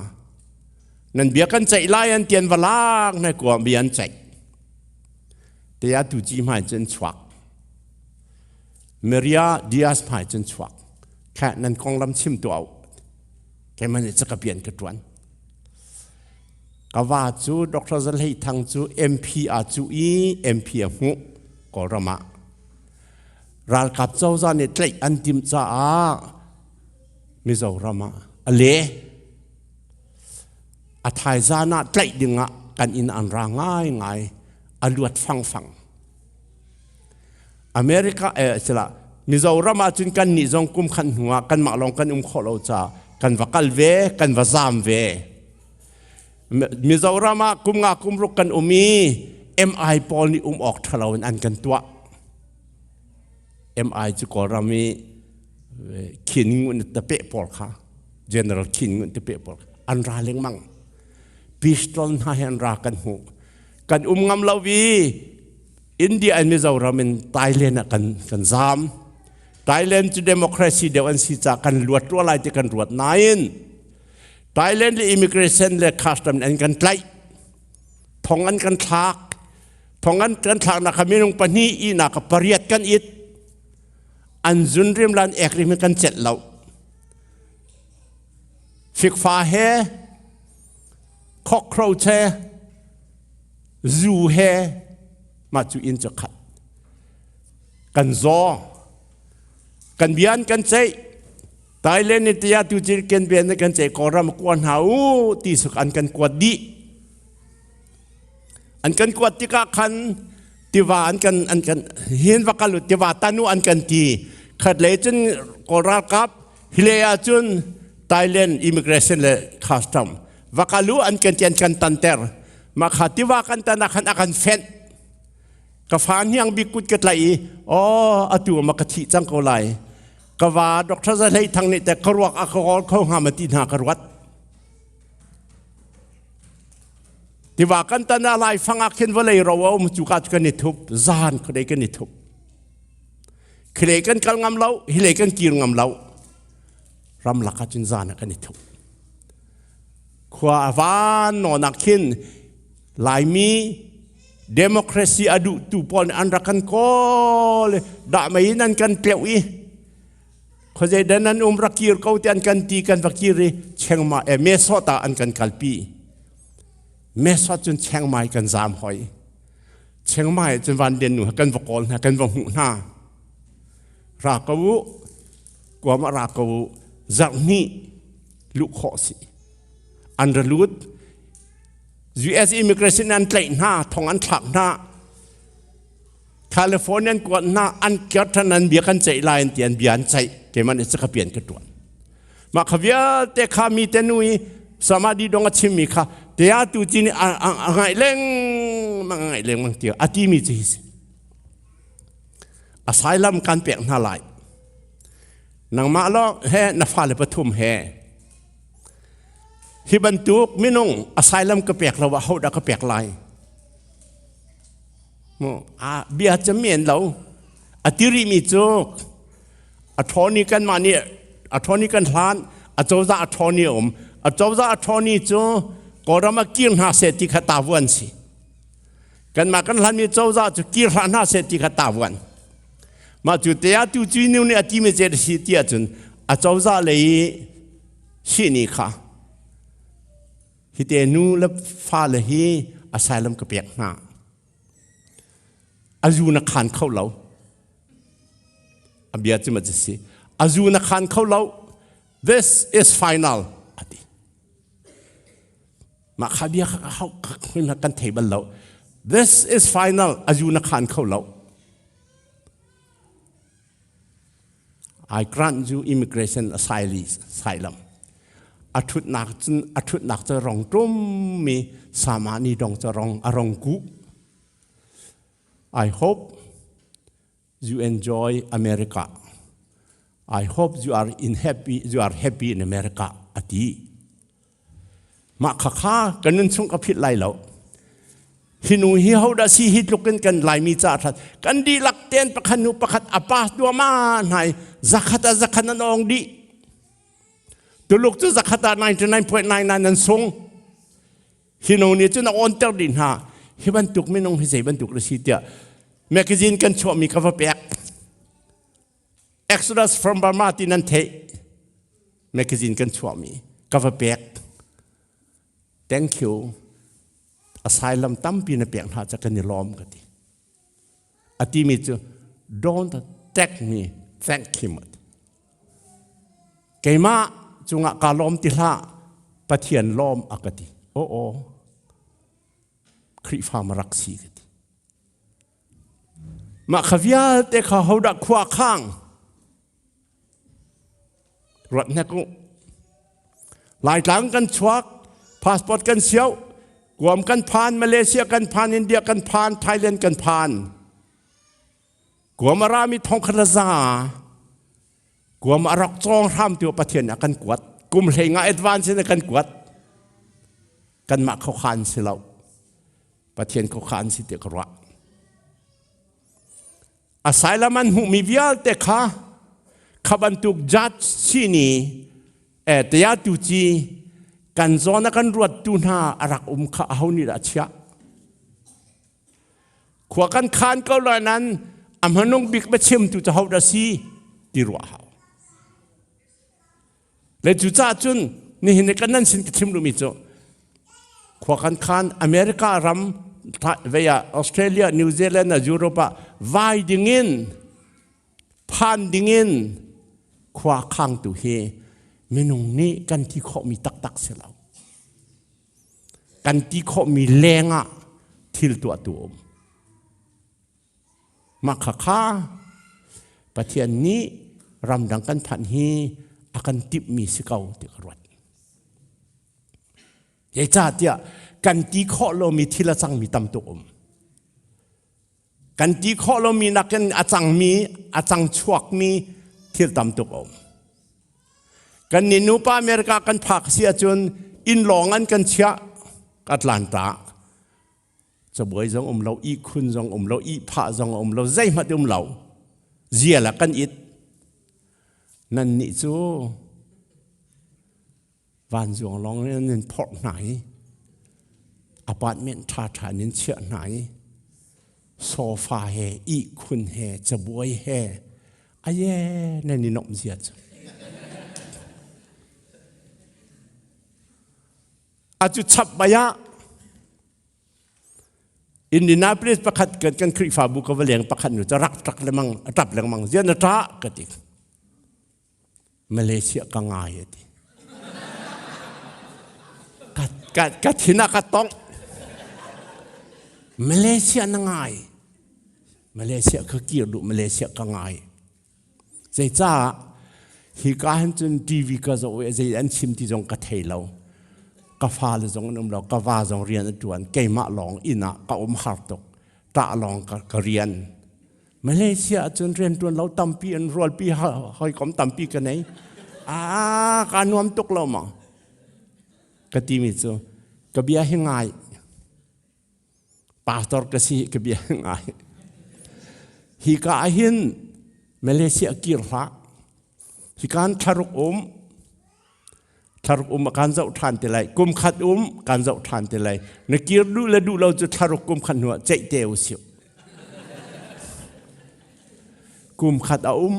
Nan bia kan ceih lai an tian va lak na kuam bia an ceih. Te a tu ci hmai cun chuak. Maria Diaz hmai cun chuak. Kha nan konglam chim tu au. Keimah nih caka pian ka tuan. Ka va cu Dr. Zalhei Thang cu MP a cu i MP a hmuh Kawlram ah. Ralkap cozah nih tlaih an timh caah Mizoram ah a le. A thaizan ah tlaih dingah kan inn an ra ngaingai. A luat fangfang. America eh sila Mizoram ah cun kan nih zong kum khat hnu ah kanmah lawng kan um khawh lo caah kan va kal ve, kan va zaam ve. Mizoram ah kum nga kum ruk kan um i MI pawl nih um awk ṭhalo in an kan tuah. MI cu Kawlram i Khin Ngun tapeh pawl kha General Khin Ngun tapeh pawl an ra lengmang. Pistol hna he an ra kan hmuh. Kan um ngam lo i India and Mizoram in Thailand ah kan kan zaam. Thailand cu democracy deuh an si caah kan luat rua lai ti kan ruat nain Thailand le immigration le custom an kan tlaih. Thong an kan thlak. Thong an kan thlaknak kha minung pahnih ihnak ka pariat kan it. An zun rim lan ek rim kan celh lo. Fikfa he cockroach he zu he mah cu inn cu khat kan zaw kan bian kan ceih Thailand ni tia tu cil ken bian kan ceih Kawlram kua hna u ti suk an kan kuat dih an kan kuat tikah khan tiva an kan an kan hin va kal tiva tanu an kan ti khat lei cun Kawl ralkap hile ah cun Thailand immigration le custom vakalu an kan ti an kan tanter mah kha tiva kan tan ah khan a kan fenh ka fa hniang bik kut ka tlaih i aw atu ma ka thih cang ko lai ka va Dr. Za Hlei Thang nih te ka ruak a ka kawl kho hnga ma ti hna ka ruat tiva kan tan ah lai fang ah khin vawlei ro a um cu ka cu kan i thup zan khuadei kan i thup khilei kan kal ngam lo hilei kan kir ngam lo ramlak ah cun zan ah kan i thup Khua a van nawn ah khin Laimi democracy a duhtu pawl nih an rak kan kawl i dahmei in an kan tleuh i khuazei dan an um rak kir ko ti an kan ti kan va kir i Chiangmai eh Mesot ah an kan kalpi. Mesot cun Chiangmai kan zaam hoi. Chiangmai cun Van Lian nu kan va kawl hna kan va hmuh hna. Ra ko u, kuam ah ra ko u, zarh hnih luh khawh si. An ra lut. US immigration an tlaih hna, thong an thlak hna. California an kuat hna, an kir than an bia kan ceih lai an ti an bia an ceih. Keimah nih caka pian ka tuan. Mah kha vialte kha mi te nu i samadhi dong a chimmi kha te a tu cin a ngaih lengmang a ngaih lengmang ti a ti mi cu hi si. Asylum kan pek hna lai. Nangmah lawng he na fale pathum he hi bantuk minung asylum ka pek lo ah hodah ka pek lai mu a bia cu men lo a tiri mi cu a thawni kan mah nih a thawni kan hlan a cozah a thawni a um a cozah a thawni cu kawlram ah kir hna seh ti kha tavuan si kanmah kan hlanmi cozah cu kir hlah hna seh ti kha tavuan Mah cu te ah tu cui nu nih a ti mi ce si ti ahcun a cozah lei sihni kha hi te nu le fale hi asylum ka pek hna. A zu na khan kho lo. A bia cu ma si. A zu na khan kho lo. This is final ati. Mah kha bia kha hau kan thei bal lo. This is final azu na khan kho lo. I grant you immigration asylum. A ṭhutnak cun a ṭhutnak cu rong ṭummi samani dong cu rong a rong kuh. I hope you enjoy America. I hope you are in happy you are happy in America a ti. Mah khakha kan nun chung ka philh lai lo. Hi nu hi ho dah si hi tluk in kan Laimi ca that kan dihlak ten pakhat nu pakhat a pass duama hnai zakhat a zakhat an ong dih. Tuluk cu zakhat ah 99.99 an sung. Hi nu nih cun a onter dih hna. Hi bantuk minung hi zei bantuk na si tiah magazine kan chuahmi ka va pek. Exodus from Burma ti nan theih. Magazine kan chuahmi ka va pek. Thank you. Asylum tampi na pek hna ca kan i lawm ka ti. A timi cu don't thank me, thank him. Keimah cungah ka lawm ti hlah, Pathian lawm a ka ti. Oh oh. Khrihfa ma rak si ka ti. Mah kha vialte kha hodah khua khang ruat hnek u. Laitlang kan chuak, passport kan sio, Guam kan phan, Malaysia kan phan, India kan phan, Thailand kan phan. Guam a rami thong khat la za. Guam a rak cawng hram tu Pathian a kan kuat. Kum hlei nga advance in a kan kuat. Kanmah khuakhan si lo. Pathian khuakhan si ti ka ruah. Asylum an hmuhmi vialte kha kha bantuk judge sini eh taya tu ci kan zawn a kan ruat tu hna a rak um kha aho nih dah chiah khua kan khan ko lai nan a hmanung bik biachim tu cu ho dah si ti ruah hau Le cucaah cun nihin ni kan nan sin ka chim duhmi cu khua kan khan America ram vei ah Australia, New Zealand, Europe ah vai dingin phan dingin khua khangtu hi minung nih kan ti khawhmi taktak si lo. Kan ti khawhmi lengah thil tuahtu um. Mah khakha Pathian nih ramdang kan phanh hi a kan timhmi si ko ti ka ruat. Zeicahtiah kan ti khawh lomi thil a cangmi tam tuk um. Kan ti khawh lomi nakin a cangmi, a cang chuakmi thil tam tuk um. Kan nih nupa America kan phak si ahcun inn lawng an kan chiah Atlanta. Cabuai zong um lo, ihkhun zong um lo, ihphah zong um lo, zeihmanh um lo. Zial ah kan it. Nan nih cu vanzuang lawng in nan phorh hna i apartment ṭhaṭha in chiah hna i sofa he ihkhun he cabuai he aye nan i nuamh zia cu. Atu chap bai ah Indianapolis pakhat kan kan Khrihfabu ka va leng pakhat nu cu rak ṭak lengmang a ṭap lengmang zian a ṭah ka ti. Malaysia ka ngai a ti. Ka ka ka thin ah ka tong. Malaysia na ngai. Malaysia ka kir duh Malaysia ka ngai. Zeicah hika hin cun TV ka zoh i zei an chim ti zong ka thei lo. Ka fale zong an um lo, ka va zong rian a ṭuan, keimah lawng inn ah ka um har tuk. Ṭah lawng ka, ka rian. Malaysia ah cun rianṭuan lo tampi an rualpi hawikom tampi ka nei. Ah, kaa nuam tuk lo maw? Ka timi cu ka bia hi ngai. Pastor ka si ka bia ngai. Hi ka hin Malaysia kir hlah. Hi kan thlaruk um thlaruk um kan zoh than te lai. Kum khat um kan zoh than te lai. Na kir duh le duh lo cu thlaruk kum khat hnu ah ceih te u sih. Kum khat a um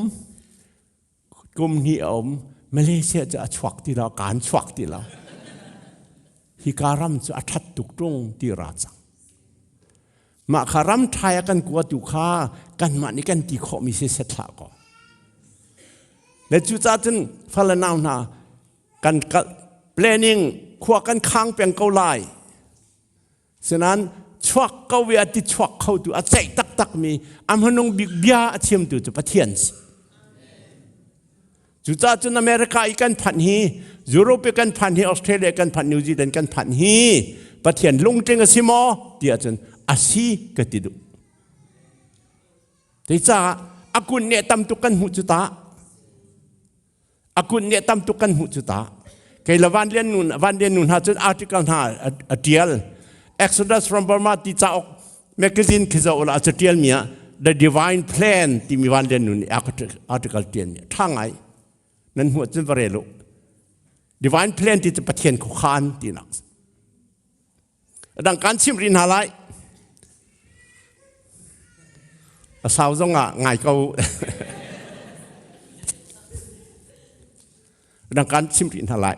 kum hnih a um Malaysia cu a chuak ti lo kaan chuak ti lo hika ram cu a ṭhat tuk ṭung ti ra cang mah kha ram ṭhai a kan kuatu kha kanmah nih kan ti khawhmi si set hlah kaw le cucaah cun fale nau hna kan planning khua kan khang peng ko lai Sinain chuak ko i a ti chuak khotu a ceih taktakmi a hmanung bik bia a chimtu cu Pathian si. Cucaah cun America i kan phanh hi Europe kan phan hi, Australia kan phan, New Zealand kan phan hi Pathian lungtling a si maw ti ahcun a si ka ti duh. Cucaah a kun nih tam tuk kan hmuh cu ta. A kun nih tam tuk kan hmuh cu ta. Kei le Van Lian nu Van Lian nu hna cun article hna a tial. Exodus from Burma ti cauk magazine khi zoh la a tial mi ah The Divine Plan timi Van Lian nu nih article tial mi tha ngai. Nan hmuh cun va rel u. Divine Plan ti cu Pathian khuakhan tinak. Dang kan chimh rih hna lai. A sau zong ah ngai ko. Dang kan chimh rih hna lai.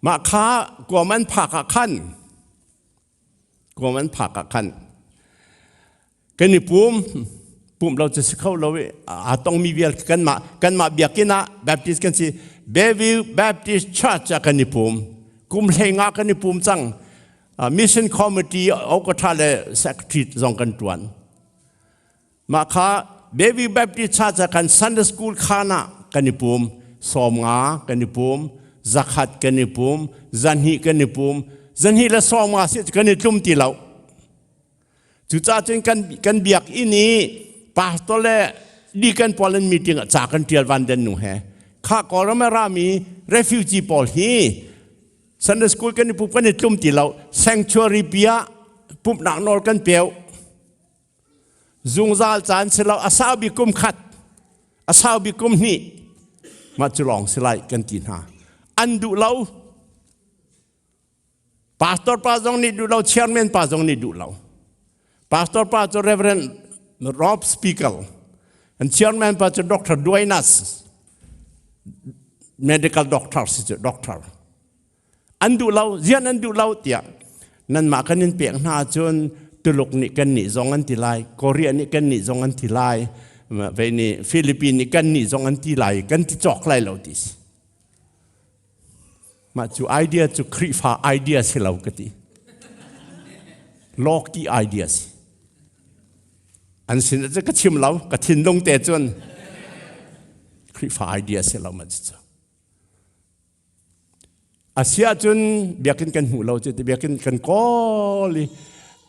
Mah kha kuam an phak ah khan kuam an phak ah khan kan i pum pum lo cu si kho lo i aa tongmi vial kanmah kanmah biakinn ah Baptist kan si Bayview Baptist Church ah kan i pum kum hlei nga kan i pum cang mission committee okatha le secretary zong kan tuan mah kha Bayview Baptist Church ah kan Sunday school khan ah kan i pum 50 kan i pum 100 kan i pum 200 kan i pum 250 si kan i tlum ti lo. Cucaah cun kan, kan biakinn i pastor le deacon pawl an meeting ah ca kan ṭial van den nu he kha Kawlram a rami refugee pawl hi Sunday school kan i pup kan i tlum ti lo sanctuary pi ah pumhnak nawl kan peu zungzal caan si lo a sau bik kum khat a sau bik kum hnih mah cu lawng si lai kan ti hna an duh lo. Pastor pa zong nih duh lo, chairman pa zong nih duh lo. Pastor pa cu Reverend Rob Spiegel, and chairman pa cu Dr. Duenas, medical doctor si cu doctor. An duh lo, zian an duh lo tiah nanmah kan in pek hna cun Tuluk nih kan nih zong an ti lai, Korea nih kan nih zong an ti lai, vei nih Philippines nih kan nih zong an ti lai, kan ti cawk lai lo ti si. Mah cu idea cu Khrihfa idea si lo ka ti. Lawki idea si. An sin cu ka chim lo, ka thinlung te cun Khrihfa idea si lo ma cu. Asia cun biakinn kan hmu lo cu ti biakinn kan kawl i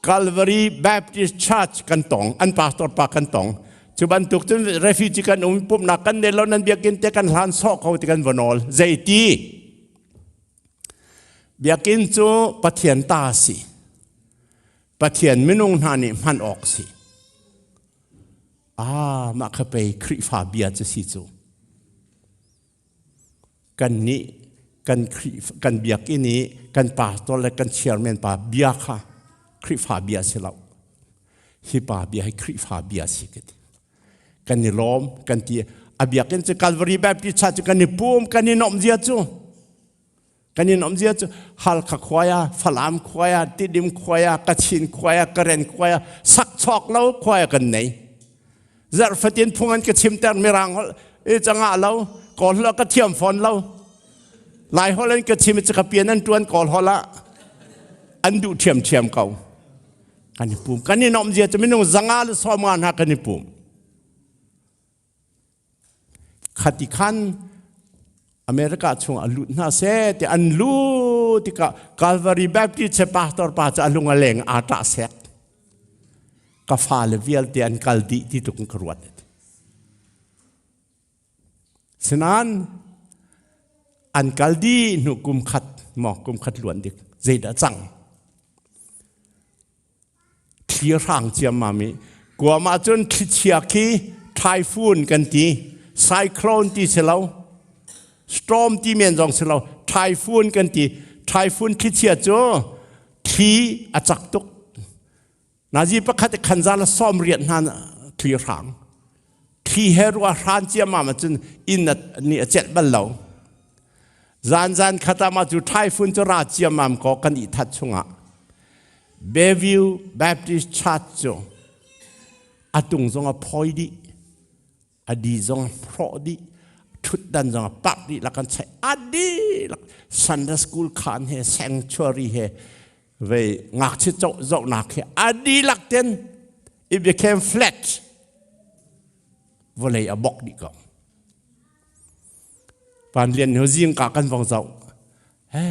Calvary Baptist Church kan tong, an pastor pa kan tong. Cu bantuk cun refugee kan um pumhnak kan nei lo nan biakinn te kan hlan sawh ko ti kan va nawl. Zeiti? Biakinn cu Pathian ta si. Pathian minung hna nih hman awk si. Ah, mah kha pei Khrihfa bia cu si cu. Kannih kan Khrihfa kan biakinn i kan pastor le kan chairman pa bia kha Khrihfa bia si lo. Hi pa bia hi Khrihfa bia si ka ti. Kan i lawm kan ti. A biakinn cu Calvary Baptist Church cu kan i pum kan i nuamh zia cu kan i nuamh zia cu Halkha khuaya, Falam khuaya, Tidim khuaya, Kachin khuaya, Karen khuaya, sakchawk lo khuaya kan nei. Zarh fatin phung an ka chimter mirang holh i cangah lo kawl holh ka thiam fawn lo lai holh an ka chim i ka pian an tuan kawl holh ah an duh ṭhiamṭhiam ko kan i pum kan i nuamh zia cu minung 150 hna kan i pum khati khan America chung a lut hna seh ti an lu tikah Calvary Baptist che pastor pa cu a lung a leng aa ṭah sek ka fale vialte an kal dih ti tuk in ka ruat. Sinan an kal dih hnu kum khat maw kum khat luan dik zeidah cang Thli hrang ciammam i Guam ahcun thlichia khi typhoon kan ti, cyclone ti si lo, storm ti men zong si lo, typhoon kan ti. Typhoon thlichia cu thli a cak tuk. Nazi pakhat i khanza le 80 hna thli hrang. Thli he rua hran ciammam ahcun inn nih a celh bal lo. Zan zan khat ah mah cu typhoon cu ra ciammam kaw kan i that chungah Bayview Baptist Church cu a tung zong a phawi dih, a di zong a hrawh dih, ṭhutdan zong a parh dih lak an cheih a dihlak Sunday school khaan he sanctuary he vei ngakchia zohnak he a dihlak ten it became flat vawlei a bok dih ko. Van Lian nih zingka kan vong zoh. He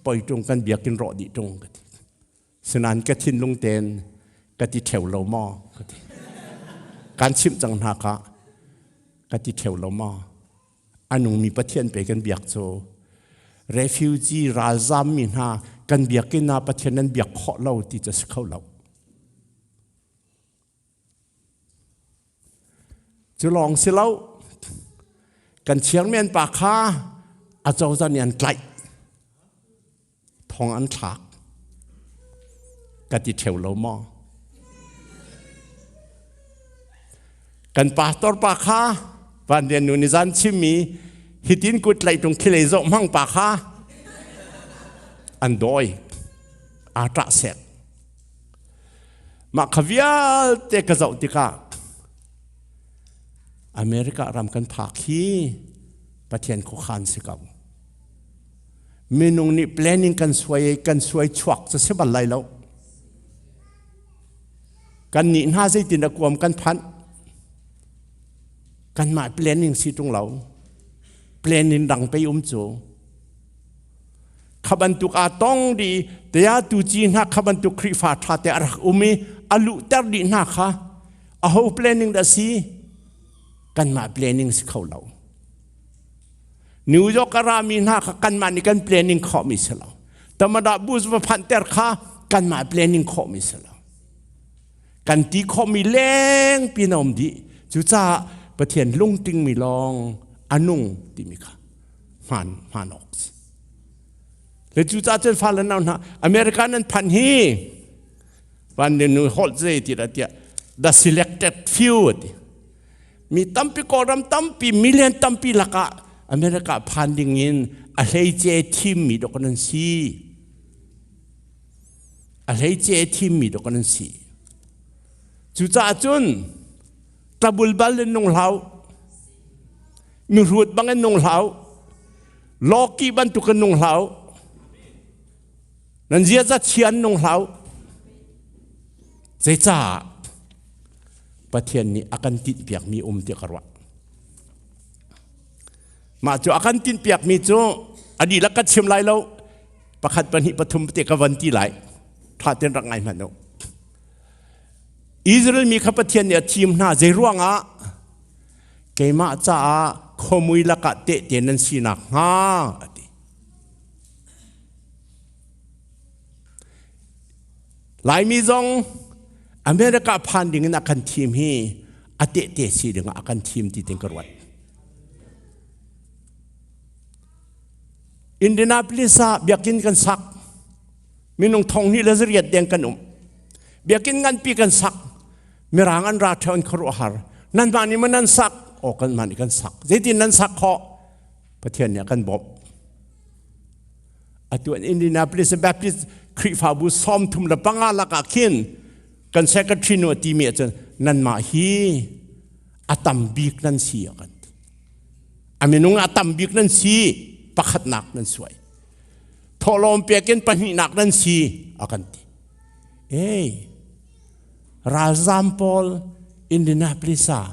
poi ṭung kan biakinn rawh dih ṭung ka ti. Sinain ka thinlung tein ka ti ṭheo lo maw ka ti. Kan chimh cang hna kha ka ti ṭheo lo maw? A nungmi Pathian pe kan biak cu refugee ralzam mi hna kan biakinn ah Pathian nan biak khawh lo ti cu a si kho lo. Cu lawng si lo, kan chairman pa kha a cozah nih an tlaih. Thong an thlak. Ka ti ṭheo lo maw? Kan pastor pa kha van rian nu nih zan chimmi hitin kut tlaih ṭung khilei zoh hmang pa kha an dawi. Aa ṭah sek. Mah kha vialte ka zoh tikah America ram kan phak hi Pathian khuakhan si ko. Minung nih planning kan suai kan suai chuak cu si bal lai lo. Kan nih hna zeitin a kuam kan phanh. Kanmah planning si ṭung lo. Planning dang pei um cu. Kha bantuk aa tong dih tia tu ci hna kha bantuk Khrihfa ṭha te a rak um i a luhter dih hna kha aho planning dah si? Kanmah planning si kho lo. New York a rami hna kha kanmah nih kan planning khawhmi si lo. Tamada bus va phanhter kha kanmah planning khawhmi si lo. Kan ti khawhmi leng pin a um dih. Cucaah Pathian lungtingmi lawng a nung timi kha hmaan hmaan awk si. Le cucaah cun fale nau hna America nan phanh hi van nu holh zei ti dah tiah the selected few ti mi tampi kawlram tampi million tampi lakah America phan ding in a hleice thimmi dok nan si a hleice thimmi dok nan si cucaah cun tlabulbal in nung hlau mihrut bangin nung hlau lawki bantukin nung hlau nan ziaza chian nung hlau zeicah Pathian nih a kan tinhpiakmi um ti ka ruah mah cu a kan tinhpiakmi cu a dihlak ka chim lai lo pakhat pahnih pathum te ka van ti lai ṭha ten rak ngai hmanh u Israel mi kha Pathian nih a thim hna zei ruangah keimah caah khuamui lakah tehte nan si nakhnga a ti. Laimi zong America phan ding in a kan thim hi a tehte si dingah a kan thim ti tin ka ruat. Indianapolis ah biakinn kan sak. Minung thong hnih le zariat deng kan um. Biakinn nganpi kan sak. Mirang an ra ṭheo an khuaruahhar. Nanmah nih maw nan sak? Aw kanmah nih kan sak. Zeitin nan sak khawh? Pathian nih a kan bawmh. Atu an Indianapolis Baptist Khrihfabu 35 lakah khin kan secretary nu a timi ahcun nanmah hi a tam bik nan si a kan ti. A minung a tam bik nan si pakhatnak nan suai. Thawhlawm pek in pahnihnak nan si a kan ti. Ei, ralzam pawl Indianapolis ah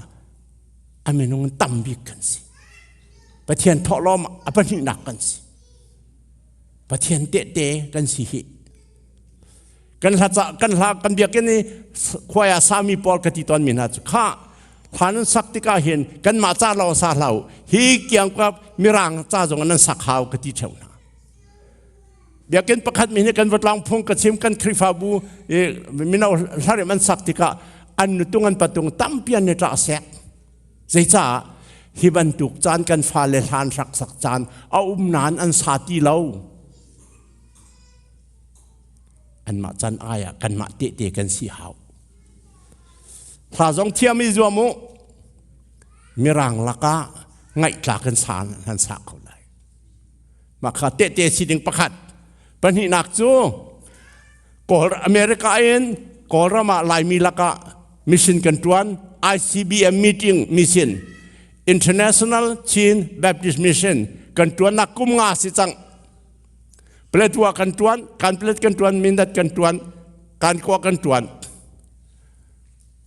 a minung tam bik kan si. Pathian thawhlawm a pahnihnak kan si. Pathian tehte kan si hi. Kan hla kan hla kan biakinn i khuai ah sami pawl ka ti tawn mi hna cu kha hla nan sak tikah hin kanmah ca lawng sa hlah u hi kiang ka mirang ca zong nan sak hau ka ti ṭheo hna. Biakinn pakhat mi nih kan vatlang phung ka chim kan Khrihfabu mino hlarim an sak tikah an nutung an patung tampi an i ṭah sek. Zeicah hi bantuk caan kan fale hlan rak sak caan a um nain an sa ti lo. Anmah can ai ah kanmah tehte kan si hau. Hla zong thiam i zuam u. Mirang lakah ngaihtlak in sa nan sa ko lai. Mah kha tehte si ding pakhat. Pahnihnak cu Kawl America in Kawlram ah Laimi lakah mission kan tuan ICBM meeting mission International Chin Baptist Mission kan tuannak kum nga si cang. Paletwa kan tuan, Kanpetlet kan tuan, Mindat kan tuan, Kankua kan tuan.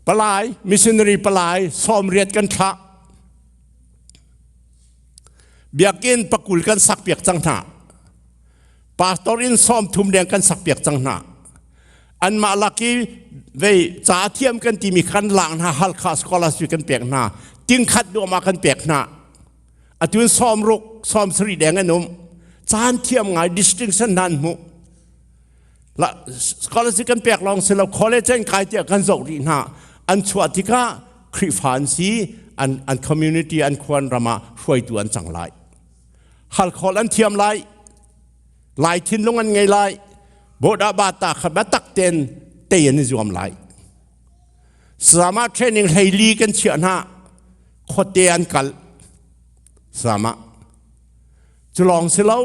Palai, missionary palai, 90 kan thlah. Biakinn pakul kan sak piak cang hna. Pastor in 30 leng kan sak piak cang hna. Anmah lak i vei ca thiam kan timi kan lak hna Halkha scholarship kan pek hna. Tingkhat duahmah kan pek hna. Atun 60 70 deng an um. Caan thiam ngai distinction hna an hmuh. La scholarship kan pek lawng si lo college an kai tiah kan zoh rih hna. An chuah tikah Khrihfa an si, an, an community an khuan ram ah hruaitu an cang lai. Halkhawl an thiam lai. Lai thinlung an ngei lai. Boda ba ta kha biatak ten tei an i zuam lai. Sama training hleili kan chiah hna. Khuate an kal. Sama. Cu lawng si lo.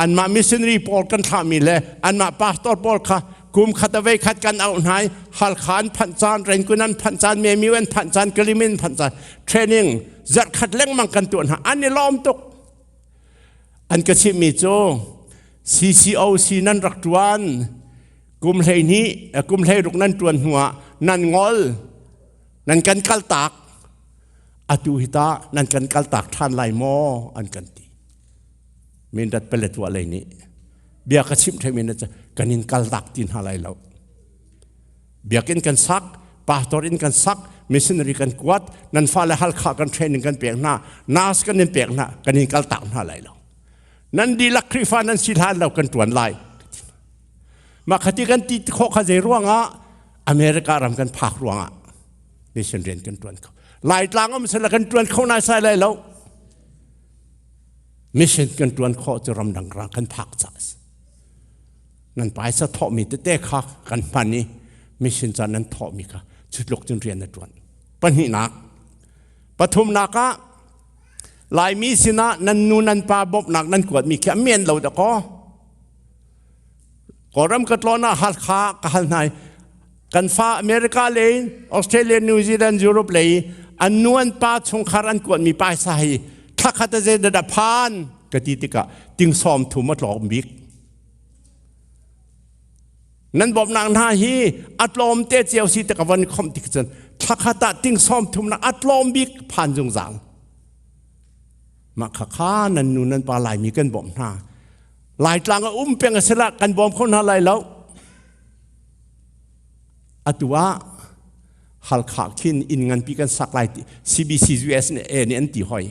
Anmah missionary pawl kan thlahmi le anmah pastor pawl kha kum khat a vei khat kan auh hna i Halkha an phanh caan, Renkun an phanh caan, Memiu an phanh caan, Kalimin an phanh caan, training zarh khat lengmang kan tuah hna. An i lawm tuk. An ka chimhmi cu CCOC nan rak ṭuan kum 12 kum 16 nan ṭuan hnuah nan ngol nan kan kaltak atu hi tah nan kan kaltak ṭhan lai maw an kan ti. Mindat Paletwa lei nih bia ka chimh ṭhemi na kan in kaltak ti hna lai lo. Biakinn kan sak, pastor in kan sak, missionary kan kuat, nan fale Halkha kan training kan pek hna, nurse kan in pek hna, kan in kaltak hna lai lo. Nan dihlak Khrihfa nan si hlan lo kan ṭuan lai. Mah khati kan ti khawh kha zei ruangah America ram kan phak ruangah mission rian kan ṭuan kho. Laitlang um sila kan ṭuan kho nai sai lai lo. Mission kan ṭuan khawh cu ramdang ra kan phak ca a si. Nan paisa thawhmi tete kha kan hman i mission ca nan thawhmi kha cutluk cun rian na ṭuan. Pahnihnak, pathumnak ah Laimi sinah nan nu nan pa bawmhnak nan kuatmi khi a men lo dakaw. Kawlram ka tlawn ah Halkha ka hal hna i kan fa America lei, Australia, New Zealand, Europe lei an nu an pa chungkhar an kuatmi paisa hi thlakhat a zeidah dah phan ka ti tikah ting 30 a tlawm bik. Nan bawmhnak hna hi a tlawm te cio si te ka von khomh tik cun thlakhat ah ting 30 nak a tlawm bik phan zungzal. Mah kha kha nan nu nan pa Laimi kan bawmh hna. Laitlang a um peng a si la kan bawm kho hna lai lo. Atu ah Halkha khin inn nganpi kan sak lai ti CBC US nih e nih an ti hoi.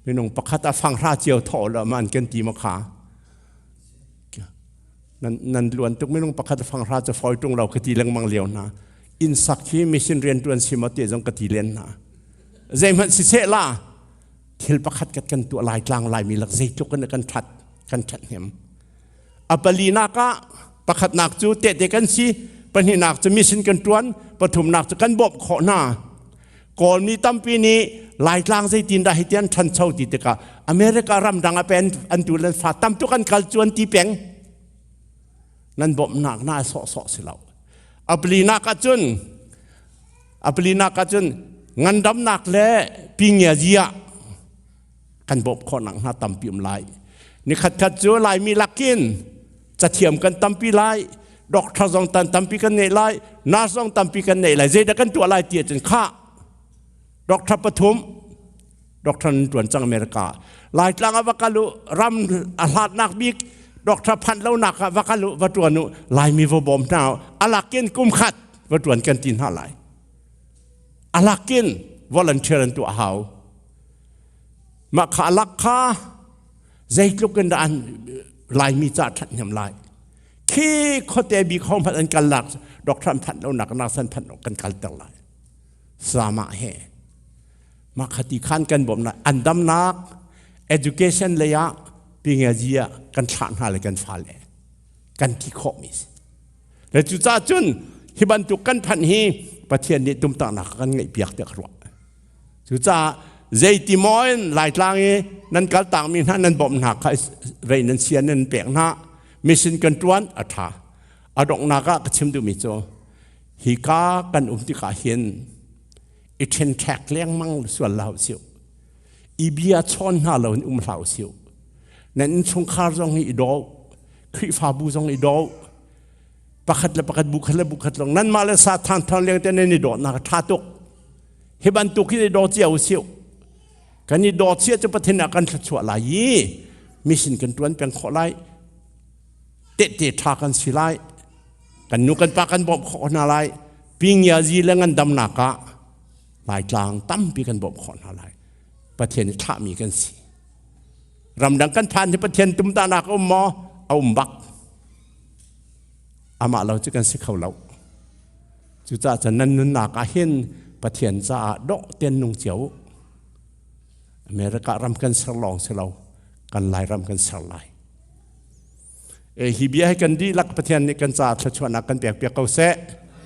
Minung pakhat a fanghra cio thaw lo ma an kan ti ma kha. Nan nan luan tuk minung pakhat a fanghra cu fawi tung lo ka ti lengmang lio hna. Inn sak hi mission riantuan si ma ti zong ka ti len hna. Zeihmanh siseh la thil pakhat kat kan tuah lai tlang laimi lak zeitluk in kan that kan that hnem a palinak ah pakhatnak cu tehte kan si pahnihnak cu mission kan tuan pathumnak cu kan bawmh khawh hna Kawlmi tampi nih Laitlang zeitin dah hiti an ṭhancho ti tikah America ramdang ah pen an tu le fa tam tuk an kal cu an ti peng nan bawmhnak na sawhsawh si lo a palinak ah cun a palinak ah cun ngandamnak le pingiazi ah kan bawmh khawhnak hna tampi um lai nikhat khat cu Laimi lakin cathiam kan tampi lai doctor zong tan tampi kan ngei lai nurse zong tampi kan nei lai zeidah kan tuah lai ti ahcun kha doctor pathum doctor nan tuan cang America Laitlang ah va kal u ram a hlatnak bik doctor phanh lonak ah va kal u va tuan u Laimi va bawm hna u alakin kum khat va tuan kan ti hna lai alakin volunteer an tuah hau mah kha alak kha zeitluk in dah an Laimi ca ṭhathnem lai khi khuate bik ho hmanh an kal lak doctor an phanh lo nak nak san phanh lo kan kalter lai sama he mah khati khan kan bawmhnak an damnak education lei ah pingazi ah kan thlah hna le kan fale kan ti khawh mi si le cucaah cun hi bantuk kan phanh hi Pathian nih tumtahnak kan ngeih piak tiah ka ruah Cucaah zeiti maw in Laitlang i nan kaltakmi hna nan bawmh hna kha vei nan sia nan pek hna mission kan ṭuan a ṭha. A donghnak ah ka chim duhmi cu hika kan um tikah hin i ṭhenṭhek lengmang sual hlah usih. I bia chawn hna lo in um hlah usih. Nan innchungkhar zong hi i daw, Khrihfabu zong i daw, pakhat le pakhat bu khat le bu khat lawng nanmah le sa than than leng te nan i dawtnak a ṭha tuk. Hi bantuk hin i daw cia usih. Kan i daw cia cu Pathian ah kan thluachuah lai i Mission kan ṭuan peng khawh lai. Tehte ṭha kan si lai. Kan nu kan pa kan bawmh khawh hna lai. Pingyazi le ngandamnak ah Laitlang tampi kan bawmh khawh hna lai. Pathian i thlahmi kan si. Ramdang kan phan hi Pathian tumtahnak a um maw? A um bak. Amah lo cu kan si kho lo. Cucaah cun nan nunnak ah hin Pathian caah dawh tein nung cio u. America ram kan ser lawng si lo, kan Lairam kan ser lai. E, hi bia hi kan dihlak Pathian nih kan caah thluachuahnak kan pek piak ko seh.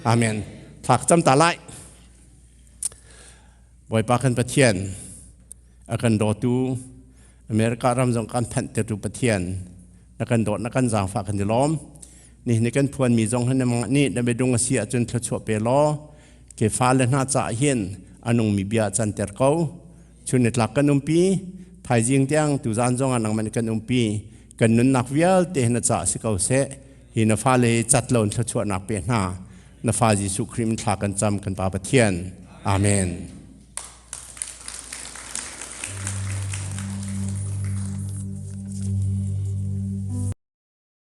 Amen. Thla ka cam ta lai. Bawipa kan Pathian, a kan dawtu, America ram zong kan phanhtertu Pathian, na kan dawt, na kan zaangfah kan i lawm. Ni ni kan phuanmi zong hi nangmah nih na biadung a si ahcun thluachuah pe law, ke fale hna caah hin a nungmi bia canter ko. Chun nitlak kan umpi, thaizing tiang tuzaan zong ah nangmah nih kan umpi. Kan nunnak vialte hi na caah si ko seh. Hi na fale hi cat lo in thluachuahnak pe hna. Na fa Jesuh Khrih min thla kan cam kan Pa Pathian. Amen.